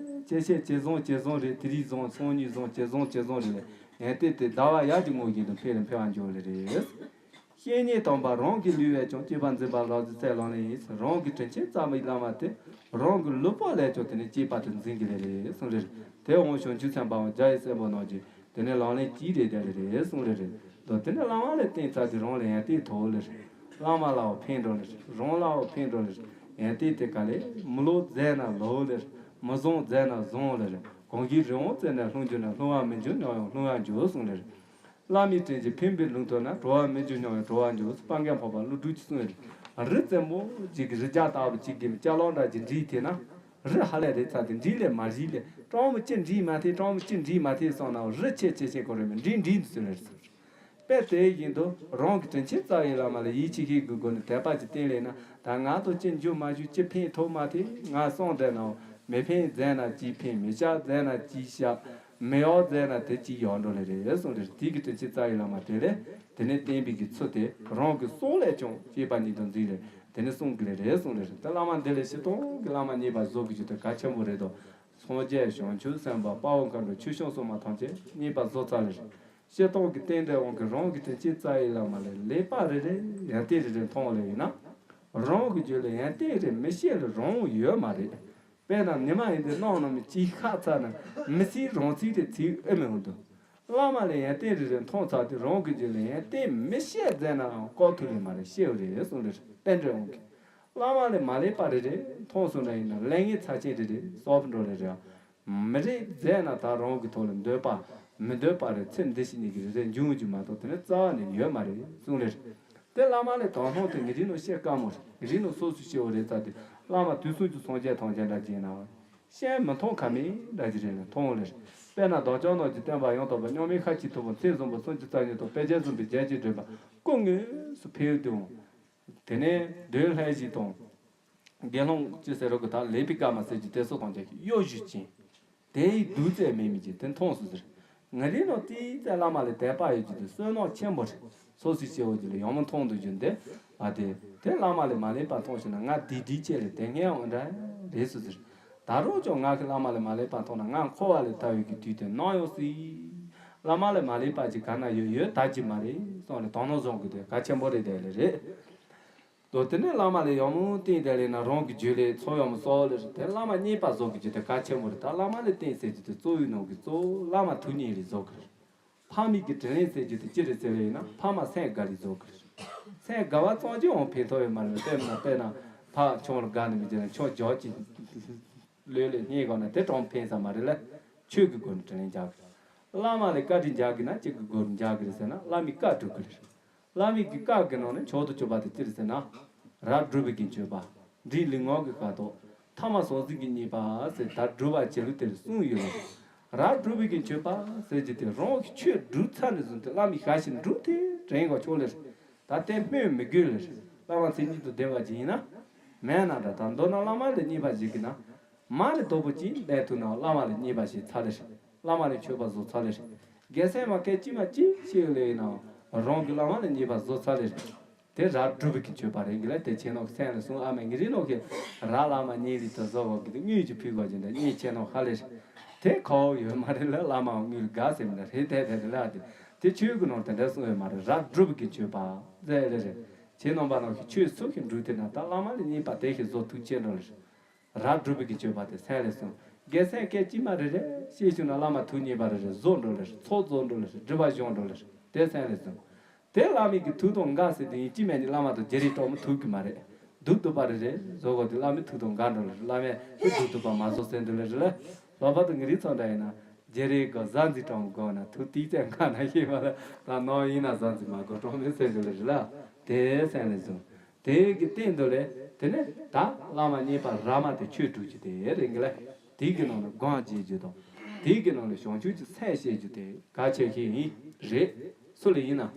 ཇེ་ཆེ་ཇེ་བཟང་ཇེ་བཟང་རེད། དེ་རིང་བཟང་སང་ཉིན་བཟང་ཇེ་བཟང་ཇེ་བཟང་རེད་ལས་ཡོན་ཏན་དེ་ཟླ་བ་ཡར་གྱི་ངོ་བཞིན་དུ་འཕེལ་རུ་འཕེལ་བར་འགྱུར་ལེ་རེད། བཤེས་གཉེན་དམ་པ་རང་གི་བསླུ་བས་ཀྱང་། སྤྱོད་པ་འཛིན་པ་ལག་ལེན་ཡིན། རང་གི་དྲིན་ཆེན་རྩ་བའི་བླ་མ་དེ་རང་གི་ལུས་པོ་ལས་ཀྱང་དེ་ནས་སྐྱེས་པ་དེ་འཛིན་གྱི་ལེ་རེད་གསུངས་ལེ་རེད། དེ་འོང་བྱང་ཆུབ་སེམས་དཔའ་འོང་རྒྱ་ཡི་སྲས་པོ་རྣམས་ཀྱིས། དེ་ནས་ལག་ལེན་གྱིས་རེ་རྒྱག་ལེ་རེད་གསུངས་ལེ་རེད། དོ་དེ་ནས་བླ་མ་ལས་བསྟེན་ཚར་དུས་རང་ལ་ཡོན་ཏན་ཐོབ་ལེ་རེད། བླ་མ་ལའོ་ཕན་འགྲོ་ལེ་རེད། རང་ལའོ་ཕན་འགྲོ་ལེ་རེད། ཡོན་ཏན་དེ་ག་ལས་མི་ལོ་མཛད་ན་ལོ་ལེ་རེད། མི་བཟང་མཛད་ན་བཟང་ལེ་རེད། གང་གིས་རི་བོང་བཙལ་ནས་ལྷུང་གྱུར་ན། ལྷུང་བ་མི་འགྱུར་མྱོང་ཡང་ལྷུང་བར་འགྱུར་གསུངས་ལེ་རེད། བླ་མའི་དྲིན་གྱིས་ཕན་པའི་ལུང་ཐོས་ན། གྲོལ་བ་མི་འགྱུར་མྱོང་ཡང་གྲོལ་བར་འགྱུར། སྤང་རྒན་འཕགས་པ་ཀླུ་སྒྲུབ་ཀྱིས་གསུངས་ཡོད་རེད། རི་བཙན་པོ་ཅིག་གི་རི་རྒྱ་ལྟ་བུ་ཅིག་གི་ཅ་ལག་འདྲ་ཅིག་འདྲིས་དེ་ན། རི་ཧ་ལས་རེད་ཚ་དེ་འདྲིས་ལས་མ་རིས་ལས་སྤྲང་མོ་ཅི་འདྲིས་མ་ཐེ་སྤྲང་མོ་ཅི་འདྲིས་མ་ཐེ་སོང་ན་རི་ཆེ་ཆེ་ཆེ་གོ་རེ་མི་འདྲིས་འདྲིས་འདུག་ཟེར་རེད། དཔེ་དེ་བཞིན་དུ་རང་གི་དྲིན་ཆེན་རྩ་བའི་བླ་མ་ལ་ཡིད་ཆེས་ཤིག་གི་སྒོ་ནས་དད་པ་ཅིག་བསྟེན་ལས་ན། ད་ང་དང་ཅི་འཇུ་མ་འཇུ་ཅི་ཕན་ཐོགས་མ་ཐེ་ང་སོང་བསྡད་ནའོ། མི་ཕན་མཛད་ན་ཅི་ཕན། མི་བཤགས་མཛད་ན་ཅི་བཤགས། མི་གཡོག་མཛད་ན་དེ་ཅི་ཡོང་འགྲོ་ལེ་རེད་གསུངས་ལེ་རེད། དེ་གི་དྲིན་ཆེན་རྩ་བའི་བླ་མ་དེ་ལས་དེ་ནས་བསྟེན་པའི་གི་ཚུལ་དེ་རང་གི་སྲོག་ལས་ཀྱང་གཅེས་པ་ཉིད་དུ་འཛིན་ལེ་དེ་ནས་གསུངས་གི་ལེ་རེད་གསུངས་ལེ་རེད། ད་བླ་མ་འདི་ལས་སྤྱིར་བཏང་གི་བླ་མ་མཉེས་པ་བཟོ་དགོས་རྒྱུ་དེ་གལ་ཆེན་པོ་རེད་དོ། སངས་རྒྱས་བྱང་ཆུབ་སེམས་དཔའ་དཔའ་བོ་མཁའ་འགྲོ་ཆོས་སྐྱོང་སྲུང་མ་ཐམས་ཅད་མཉེས་པ་བཟོ་ཚར་ལེ་རེད། སྤྱིར་བཏང་གི་རྟེན་འབྲེལ་དབང་གིས་རང་གི་དྲིན་ཆེན་རྩ་བའི་བླ་མ་ལས་ལེགས་པ་རེ་རེ་ཡོན་ཏན་རེ་རེ་མཐོང་ལེ་ཡིན་ན། རང་གི་རྒྱུད་ལ་ཡོན་ཏན་རེ་མི་ཤེས་ལ་རང་ཡོད་མ་རེད། དཔེར་ན་ཉི་མ་ཡིན་དུས་གནམ་ནང་མི་གཅིག་ཤ་ཚ་ན་མི་ཚེའི་རང་ཚིག་རེ་ཚིག་ཨེ་མི་འོང་དུ། བླ་མ་ལ་ཡོན་ཏན་རེ་རེ་མཐོང་ཚར་དུས་རང་གི་རྒྱུད་ལ་ཡོན་ཏན་མི་བཤད་མཛད་ནའང་ལྐོག་ཐུག་ལས་མ་རེད། ཤེས་རེད་གསུངས་རེད། རྟེན་འབྲེལ་འོང་གི། བླ་མ་ལས་མ་ལེགས་པ་རེ་རེ་མཐོང་སོང་ན་ཡིན་ན་ལས་ངན་ཚབས་ཆེན་རེ་རེ་གསོག་པ་འགྲོ་རེ་རེད། མི་རེ་མཛད་ན་ད་རང་གི་ཐོག་ལ་འདོད་པ་མི་འདོད་པ་རེ་ཚེ་འདི་ཕྱི་གཉིས་ཀྱི་རེ་རེ་འབྱུང་རྒྱུ་མ་གཏོགས་དེ་ནི་རྩ་བ་ནས་ཡོད་མ་རེད་གསུངས་རེད། དེ་བླ་མ་ལས་དོ་སྣང་དེ་ངེད་རིགས་ནང་བཤད་དཀའ་མོ་རེད། ངེད་རིགས་ནང་སོ་སོའི་སྐྱེ་བོ་རེ་ཙམ་དེ་བླ་མ་དུས་གསུམ་གྱི་སངས་རྒྱས་ཐམས་ཅད་འདྲ་བྱས་ན་བཤད་མི་མཐོང་ཁ་མེད་འདྲ་ཅིག་རེད་ལ་མཐོང་བ་ལེ་རེད། དཔེར་ན་བདག་ཅག་ནང་གི་སྟོན་པ་ཡང་དག་པ་མཉམ་མེད་ཁ་ཅིག་ཐུབ་པ་མཚན་བཟང་པོ་སུམ་ཅུ་རྩ་གཉིས་དང་དཔེ་རྒྱན་བཟང་པོའི་རྒྱན་གྱིས་བསྒྲིབས་པ་སྐུ་དངོས་སུ་ཕེབས་དུས་དེ་ནས་འདོད་ལྷ་ཞིག་དང་། དགེ་སློང་ཅི་ཟེར་རོ་གི་ད་ལེགས་པའི་བཀའ་མ་ཟེར་གྱི་དེ་ཚོ་དང་རྒྱ་གི་གཡོ་ཞུ་ཅན། དེའི་རྡུལ་ཙམ་མེད་མི་གྱི་དེ་མཐོང་སུ་ཟེར། ང་རིགས་ནང་དེའི་ཙམ་བླ་མ་ལས་དད་པ་ཡོད་ཀྱི་དེ་བསོད་ནམས་ཆེན་པོ་རེད། སོ་སོའི་སྐྱེ་བོ་ཅིག་ལ་ཡང་མོ་མཐོང་དུ་རྒྱུ་འདི་ཨ་དེ་དེ་བླ་མ་ལས་མ་ལེགས་པ་མཐོང་ཤེ་ན་ང་དེ་དེའི་ཆེད་ལས་དེ་སྔས་འོང་འདྲ་རེད་སུ་ཟེར། ད་རུང་ཀྱང་ང་གི་བླ་མ་ལས་མ་ལེགས་པ་མཐོང་ན་ང་འཁོར་བ་ལས་ཐར་བའི་གི་དུས་དེ་ནམ་ཡོང་སྲིད། བླ་མ་ལས་མ་ལེགས་པ་ཅིག་ག་ན་ཡོད་ཡོད་ད་ཅི་མ་རེད་སོང་ལས་དོ་སྣང་བཟུང་གི་དེ་གལ་ཆེན་པོ་རེད་དེ་ལས་རེད། དོ་དེ་ནས་བླ་མ་ལས་ཡང་མོ་བསྟན་དེ་ལས་ན་རང་གི་རྒྱུད་ལས་ཚོགས་ཡང་མོ་གསོག་ལས་རེད་དེ་བླ་མ་མཉེས་པ་བཟོ་གི་རྒྱུ་དེ་གལ་ཆེན་པོ་རེད། ད་བླ་མ་ལས་བསྟན་ཟེར་རྒྱུ་དེ་གཙོ་བོའི་ནང་གི་གཙོ་བོ་བླ་མ་ཐུགས་མཉེས་ལས་བཟོ་གི་རེད། ཕ་མའི་གི་དྲིན་ལན་ཟེར་རྒྱུ་དེ་ཅི་རེད་ཟེར་བ་ཡིན་ན་ཕ་མ་སེམས་དགའ་ལས་བཟོ་གི་རེད། སེམས་དགའ་བ་ཙམ་གྱིས་འོང་ཕན་ཐོགས་ཡོད་མ་རེད། དཔེར་ན་དཔེར་ན་ཕ་ཆུང་ལ་དགའ་ནས་མི་བྱེད་ན་ཆུང་འཇོག་ཅིག་ལོས་ལས་རྙེད་དགོས་ན་དེ་གྲོང་ཕན་ས་མ་རེད་ལ་ཆོས་ཀྱི་སྒོ་ནས་དྲིན་ལན་འཇལ་གི་རེད། བླ་མ་ལས་བཀའ་དྲིན་འཇལ་གི་ན་ཅི་གི་སྒོ་ནས་འཇལ་གི་རེད་ཟེར་ན་བླ་མའི་བཀའ་སྒྲུབ་གི་རེད། བླ་མའི་གི་བཀའ་གི་ནང་ནས་མཆོག་ཏུ་གྱུར་པ་དེ་ཅི་རེད་ཟེར་ན། རབ་སྒྲུབ་པའི་གི་མཆོད་པ། འབྲས་ལུས་ངག་གི་ཤ་དོག་ཐ་མ་ཟང་ཟིང་གི་མཉེས་པ་ཟེར་ད་སྒྲུབ་པ་བྱེད་ལུགས་དེར་གསུངས་ཡོད་ལ། རབ་སྒྲུབ་པའི་གི་མཆོད་པ་ཟེར་གྱི་དེ་རང་གི་ཆོས་སྒྲུབ་ཚར་ནས་བཟུང་སྟེ་བླ་མའི་ཞལ་ཞིག་འགྲུབ་སྟེ་དྲན་གོ་ཆོག་ལེར། ད་ལྟའི་སྨོས་མི་དགོས་ལེར། བླ་མ་མཚན་ཉིད་དུ་ལྡན་པ་ཅིག་ཡིན་ན། མེད་ན་འདྲ་ད་མདོར་ན་བླ་མ་ལས་མཉེས་པ་ཞིག་གི་ན། མ་ནི་དོག་པོ་ཅིག་ལས་ཐུག་ན་བླ་མ་ལས་མཉེས་པ་ཞིག་ཚར་ལེར། བླ་མ་ལས་མཆོད་པ་བཟོ་ཚར་ལེར། རྒྱལ་སྲས་མ་སྐད་ཅིག་མ་ཅིག་ཤེས་ལེ་ཡིན་ན། རང་གི་བླ་མ་ལས་མཉེས་པ་བཟོ་ཚར་ལེར། དེ་རབ་སྒྲུབ་པའི་གི་མཆོད་པ་རེད་གི་ལ་དེ་ཁྱེད་ནོ་གི་སེམས་ལ་གསུང་ཨ་མ་ངེད་རིགས་ནོ་གི་རབ་བླ་མ་མཉེས་ལི་དུ་བཟོ་བ་གི་དེ་དངུལ་གྱི་ཕུལ་བ་ཅིན་ད་གཉིས་ཁྱེད་ནོ་ཧ་ལེ་རེད། དེ་ཁོ་ཡོད་མ་རེད་ལ་བླ་མ་དངུལ་དགའ་ཟེར་མི་ལ་རེད་དེ་དེ་རེད་ལ་དེ་དེ་ཆོས་གི་ནོ་དེ་འདྲ་གསུང་ཡོད་མ་རེད། རབ་སྒྲུབ་པའི་གི་མཆོད་པ་ཟེར་ལེ་རེད། ཁྱེད་ནོ་པ་ནོ་གི་ཆོས་ཚུགས་ཤིང་འགྲུབ་དེ་ན་ད་བླ་མ་ལས་མཉེས་པ་དེ་ཞིག་བཟོ་ཐུག་ཆེ་ནོ་ལེ་རེད། རབ་སྒྲུབ་པའི་གི་མཆོད་པ་དེ་སེམས་ལས་གསུངས། རྒྱལ་སྲས་སྐད་ཅིག་མ་རེ་རེ་ཤེས་བྱུང་ན་བླ་མ་ཐུགས་མཉེས་པ་རེ་རེ་བཟོ་འགྲོ་ལེ་རེ་ཚོགས་རྫོགས་འགྲོ་ལེ་རེ་སྒྲུབ་པ་སྦྱོང་འགྲོ་ལེ་རེ་དེ་སེམས་ལས་གསུངས། དེ་བླ་མའི་གི་ཐུགས་དང་འགལ་ཟེར་དེ་ཡིན་གཅིག་མེད་ནི་བླ་མ་དང་རྗེ་རིགས་གྲོགས་མོ་ཐུག་གི་མ་རེད། སྡུག་སྡུག་པ་རེ་རེ་བཟོ་དགོས་དེ་བླ་མའི་ཐུགས་དང་འགལ་འགྲོ་ལེ་རེ་བླ་མས་དེ་སྡུག་སྡུག་པ་མ་བཟོ་ཟེར་འདུག་ལེ་རེ་ལ། ལྷག་པར་དུ་ངེད་རིགས་ཚོ་འདྲ་ཡིན་ན་རྗེ་རིགས་གི་གཟའ་འཛིན་གྲོང་དགོས་ན་ཐུགས་ཏིག་ཙམ་འགལ་ན་ཤེས་པ་ལ་ད་ནང་ཡིན་ན་གཟའ་འཛིན་མ་དགོས་གྲོང་མེད་ཟེར་འདུག་ལེ་རེ་ལ་དེ་སེམས་ལས་གསུངས། དེ་གི་སྟེང་དུ་ལས་དེ་ནས་ད་བླ་མ་མཉེས་པ་རབ་མ་དེ་ཆོས་སྒྲུབ་རྒྱུ་དེ་རེད་གི་ལ། དེ་གི་ནང་ལ་སྒོམ་བྱེད་རྒྱུ་དང་། དེ་གི་ནང་ལ་བྱང་ཆུབ་ཀྱི་སེམས་བསྐྱེད་རྒྱུ་དེ་གལ་ཆེ་ཤོས་ཡིན་རེད། སུ་ལ་ཡིན་ན།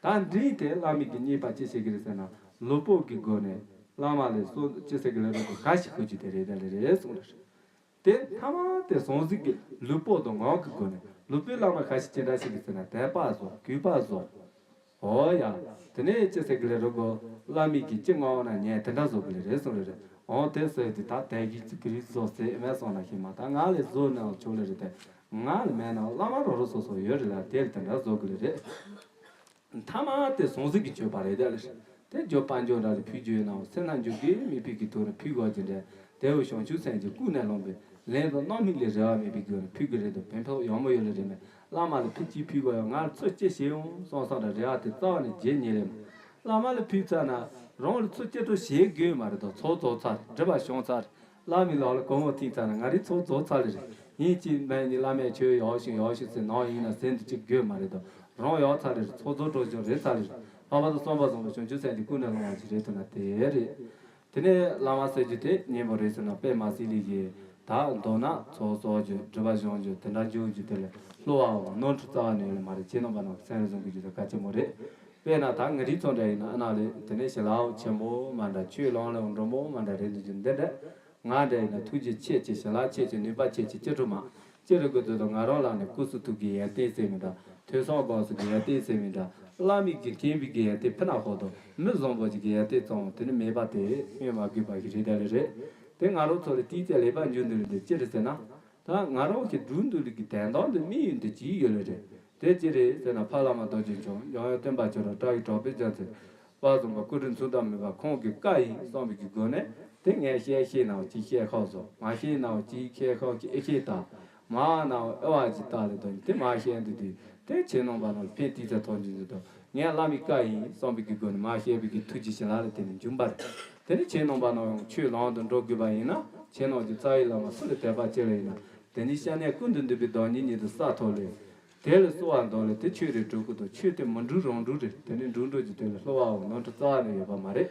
ད་འདྲིས་དེ་བླ་མའི་གི་མཉེས་པ་ཅི་བྱེད་ཀྱི་རེད་ཟེར་ན་ལུས་པོ་གི་སྒོ་ནས་བླ་མ་ལས་སོ་ཅི་ཟེར་གི་ལ་རུ་གི་ག་ཞིག་ཁུར་རྒྱུ་དེ་རེད་ད་ལེ་རེད་གསུངས་རེད། དེ་ཐ་མ་དེ་ཟང་ཟིང་གི་ལུས་པོ་དང་ངག་གི་སྒོ་ནས་ལུས་པོའི་བླ་མ་ཁ་ཤས་ཅི་འདྲ་ཞིག་གི་ཟེར་ན་དད་པ་བཟོ་གུས་པ་བཟོ། ཨོ་ཡ། དེ་ནས་ཅི་ཟེར་གི་ལེ་རོ་གོ་བླ་མའི་གི་ཅི་ངག་ན་ཉན་དེ་འདྲ་བཟོ་གི་ལེ་རེད་གསུངས་རེ་རེད། ཨོ་དེ་ཟེར་དེ་ད་དད་གི་ཅི་གི་རིགས་བཟོ་ཟེར་མེད་སོང་ན་ཤི་མ་ད་ང་ལས་བཟོ་ནའང་ཆོག་ལེ་རེད་དེ། ང་ལ་མེད་ན་བླ་མ་རོ་རོ་སོ་སོ་ཡོད་རེད་ལ་དེ་ལ་དེ་འདྲ་བཟོ་གི་ལེ་རེད། མཐའ་མ་དེ་ཟང་ཟིང་གི་སྤྱོད་པ་རེད་དེ་ལ། དེ་རྒྱུ་དཔལ་འབྱོར་འདྲ་ལ་ཕུལ་རྒྱུ་ཡོད་ནའང་སེམས་ན་འཇུག་གི་མི་ཕུལ་གི་ཐུག་ན་ཕུལ་དགོས་ཀྱི་འདྲ། དེ་བས་བྱང་ཆུབ་སེམས་ཀྱི་ཀུན་ནས་བསླངས་པའི་ལན་དང་རྣམ་སྨིན་ལས་རེ་བ་མེད་པའི་སྒོ་ནས་ཕུལ་གི་རེད་དོ། ཕན་ཐོགས་ཡོང་མོ་ཡོད་ལ་རེད་མེད། བླ་མ་ལ་ཕུལ་གཅིག་ཕུལ་དགོས་ཡང་ང་ལ་ཚུར་ཅི་བྱེད་ཡོང་སོང་སོང་འདྲ་རེ་བ་དེ་རྩ་བ་ནས་བརྗེད་ཉེ་རེད་མོ། བླ་མ་ལ་ཕུལ་ཚར་ན་རང་ལ་ཚུར་ཅི་ཐུབ་བྱེད་དགོས་མ་རེད་དོ། ཚོགས་རྫོགས་ཚར་སྒྲིབ་པ་བྱང་ཚར། བླ་མའི་ལག་ལ་སྒོར་མོ་ཐིག་ཚར་ན་ང་རའི་ཚོགས་རྫོགས་ཚར་ལེ་རེད། ཡིན་གཅིག་མིན་གཉིས་བླ་མས་ཁྱོད་ཡག་ཤོས་ཡག་ཤོས་ཟེར་ནང་ཡིན་ན་ཟེར་འདི་གཅིག་དགོས་མ་རེད་དོ། རང་ཡག་ཚར་ལེ་རེད། ཚོགས་རྫོགས་འགྲོ་ཞིང་རེད་ཚར་ལེ་རེད། ལྷག་པར་དུ་བསམ་པ་བཟང་པོ་བྱང་ཆུབ་སེམས་ཀྱི་ཀུན་ནས་བསླངས་པ་ཞིག་རེད་ཐུབ་ན་དེ་རེད། དེ་ནས་བླ་མ་ཟེར་རྒྱུ་དེ་སྙན་པོ་རེད་ཟེར་ན་དཔེ་མ་སྲིད་ལེ་ཡིན། ད་མདོར་ན་ཚོགས་གསོག་རྒྱུ་སྒྲིབ་པ་སྦྱང་རྒྱུ་དེ་འདྲ་འཇུག་རྒྱུ་དེ་ལས་བསླུ་བའམ་ནོར་འཁྲུལ་རྩ་བ་ནས་ཡོད་ལེ་མ་རེད། ཁྱེད་རྣམ་པ་རྣམས་ཀྱི་སེམས་ལ་བཟུང་གི་རྒྱུ་དེ་གལ་ཆེན་མོ་རེད། དཔེར་ན་ད་ངེད་རིགས་ཚོ་འདྲ་ཡིན་ན་ཨ་ན་ལེ་དེ་ནས་ཞི་ལའོ་ཆེན་པོ་མ་འདྲ་ཆོས་ལོང་ལོང་འགྲོ་མོ་མ་འདྲ་རེད་འདུག་རྒྱུ་འདི་འདྲ། ང་འདྲ་ཡིན་ན་ཐུགས་རྗེ་ཆེ་ཆེ་ཞི་ལ་ཆེ་ཆེ་ནུས་པ་ཆེ་ཆེ་ཅི་སྒྲུབ་མ་ཅི་རེད་དགོས་དོ་དང་ང་རང་ལ་ནི་སྐུ་གསུང་ཐུགས་ཀྱི་ཡོན་ཏན་ཟེར་མི་འདྲ། ཐོས་བསམ་སྒོམ་གསུམ་གྱི་ཡོན་ཏན་ཟེར་མི་འདྲ། བླ་མའི་གི་མཁྱེན་པའི་གི་ཡོན་ཏན་ཕི་ན་ཧོ་དང་མི་བཟང་པོ་ཅིག་གི་ཡོན་ཏན་ཙམ་དེ་ནི་མེད་པ་དེ་སྨོས་མ་དགོས་པ་ཞིག་རེད་ད་ལེ་རེད། དེ་ང་རང་ཚོ་ལ་ཏིས་ཙེ་ལེགས་པ་འཇུ་འདུག་ལེ་དེ་ཅི་རེད་ཟེར་ན། ད་ང་རང་གི་སྒྲུབ་འདུག་ལེ་གི་དན་རྟགས་འདི་དམིགས་ཡུལ་འདི་ཅི་ཡོད་ལེ་རེད། དེ་ཅི་རེད་ཟེར་ན་ཕ་བླ་མ་རྡོ་རྗེ་འཆང་ཡང་ཡང་སྟོན་པ་ཁྱོད་རང་བཀྲ་ཡི་གྲགས་པའི་རྒྱ་མཚོ། དཔལ་བཟང་པོ་སྐུ་དྲིན་མཚུངས་ཟླ་མེད་པ་ཁོང་གི་བཀའ་ཡིན་བསམ་པའི་གི་སྒོ་ནས་དེ་ངས་བཤད་ཤེས་ནའང་ཅིག་བཤད་ཁག་བཟོ་མ་ཤེས་ནའང་ཅིག་བཤད་ཁག་གི་ཨེ་ཤེས་དང་ མ་ན་ཨེ་བ་ཇི་ལྟ་ལས་དོན་དེ་མ་བཤད་འདི་དུས་དེ་ཁྱེད་རྣམ་པ་རྣམས་ཕན་ཐོགས་ཚད་ཐོགས་འཇུག་འདི་དང་ངས་བླ་མའི་བཀའ་ཡིན་བསམ་པའི་གི་སྒོ་ནས་མ་བཤད་པའི་གི་ཐུགས་རྗེ་ཞིག་ལ་ལ་དེ་ནས་འབྱུང་བར། དེ་ནས་ཁྱེད་རྣམ་པ་རྣམས་ཡང་ཆོས་ལམ་དུ་འགྲོ་དགོས་པ་ཡིན་ན་ཁྱེད་རྣམས་ཀྱི་རྩ་བའི་བླ་མ་སུ་ལ་དད་པ་ཆེ་ལ་ཡིན་ན་དེ་ནས་སྐྱབས་གནས་ཀུན་ཏུ་འདུས་པའི་བདག་ཉིད་ཉིད་དུ་ས་ཐོབ་ལས། དེ་ལ་གསོལ་བ་འདེབས་ལས་དེ་ཆོས་རེད་སྒྲུབ་ཀྱི་འདུག་ཆོས་དེ་མི་འགྲུབ་རང་འགྲུབ་རེད། དེ་ནས་འགྲུབ་འགྲོ་རྒྱུ་དེ་ལ་བསླུ་བའམ་ནོར་འཁྲུལ་རྩ་བ་ནས་ཡོད་པ་མ་རེད།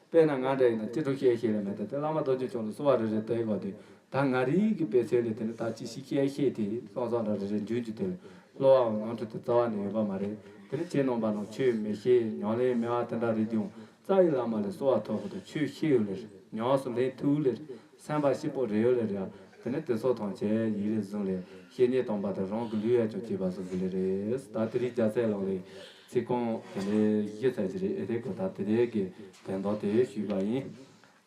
དཔེར་ན་ང་འདྲ་ཡིན་ན་ཅི་སྒྲུབ་བཤད་ཤེས་ལ་མེད་དེ་དེ་བླ་མ་རྡོ་རྗེ་འཆང་ལ་གསོལ་བ་རེ་རེ་བཏབ་ཡོད་དེ་ད་ང་རིག་གི་དཔེ་ཆ་ལས་དེ་ནི་ད་ཅི་ཞིག་བཤད་ཤེས་དེ་སང་སང་འདྲ་རེ་རེ་འཇུག་རྒྱུ་དེ་ལ་བསླུ་བའམ་ནོར་འཁྲུལ་དེ་རྩ་བ་ནས་ཡོད་པ་མ་རེད། དེ་ནི་ཁྱེད་རྣམ་པ་རྣམས་ཆོས་མི་ཤེས་ཉམས་ལེན་མེད་པ་དེ་འདྲ་རེད་ཀྱང་རྩ་བའི་བླ་མ་ལས་གསོལ་བ་ཐོབ་དགོས་དང་ཆོས་ཤེས་ཡོད་ལེར་ཉམས་སུ་ལེན་ཐུབ་ལེར། སེམས་པ་སྐྱིད་པོ་རེ་ཡོད་ལེ་རེད། དེ་ནས་དེ་ཚོ་ཐམས་ཅད་ཡིད་ལ་བཟུང་ལེ་བཤེས་གཉེན་དམ་པ་དང་རང་གི་ལུས་ཡ་ཅོ་བྱེད་པ་བཟུང་གི་ལེ་རེད། ད་དེ་རིང་རྒྱལ་སྲས་ལག་ལེན་ཚིག་རྐང་དེ་ལས་བཞི་ཚར་གྱི་རེད། ཨེ་དེ་གོ་ད་དེ་རེད་ཀྱི་དོན་དག་དེ་ཞུས་པ་ཡིན།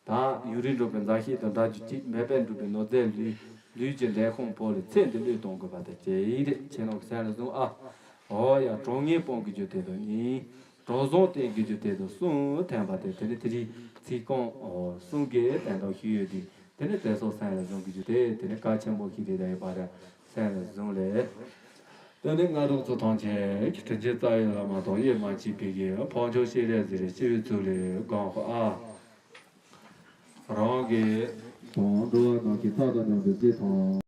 ད་ཡུན་རིང་འགྲོགས་པའི་མཛའ་བཤེས་དང་འདྲ་རྒྱུ་གཅིག་མེད་པས་འགྲུབ་པའི་ནོར་རྫས་ལུས། ལུས་ཀྱི་འབྲས་ཁུང་ཕོག་ལས་ཚེ་འདི་བློས་གཏོང་དགོས་པ་དང་བཅས་ཡིན་རེད། ཁྱེད་རང་གི་སེམས་ལ་བཟུང་ཨ། འོ་ཡ་གྲོགས་ངན་སྤོང་གི་རྒྱུ་དེ་དང་གཉིས། གྲོགས་བཟང་བསྟེན་དགོས་རྒྱུ་དེ་དང་གསུམ་ཐོན་པ་དེ་དེ་ནི་དེ་རིང་ཚིག་རྐང་གསུམ་གྱི་དོན་དག་ཞུས་ཡོད་དུས་དེ་ནི་དེ་ཚོ་སེམས་ལ་བཟུང་དགོས་རྒྱུ་དེ་དེ་ནི་གལ་ཆེན་པོ་ཞིག་རེད། ད་ཡོད་པ་ར་སེམས་ལ་བཟུང་ལས། དེ་ནི་སྔ་དྲོ་ཚོ་ཐམས་ཅད་ཀྱི་དྲིན་ཅན་རྩ་བའི་བླ་མ་དང་དབྱེར་མ་མཆིས་པའི་གི་འཕགས་མཆོག་སྤྱན་རས་གཟིགས་ལ་སྤྱི་བོའི་གཙུག་ལས་དགོངས་ཁོ་ཨ། རང་གི་དང་འགྲོ་བ་རྣམས་ཀྱི་ལྟ་དང་མཉམ་པའི་རྗེས་དང་།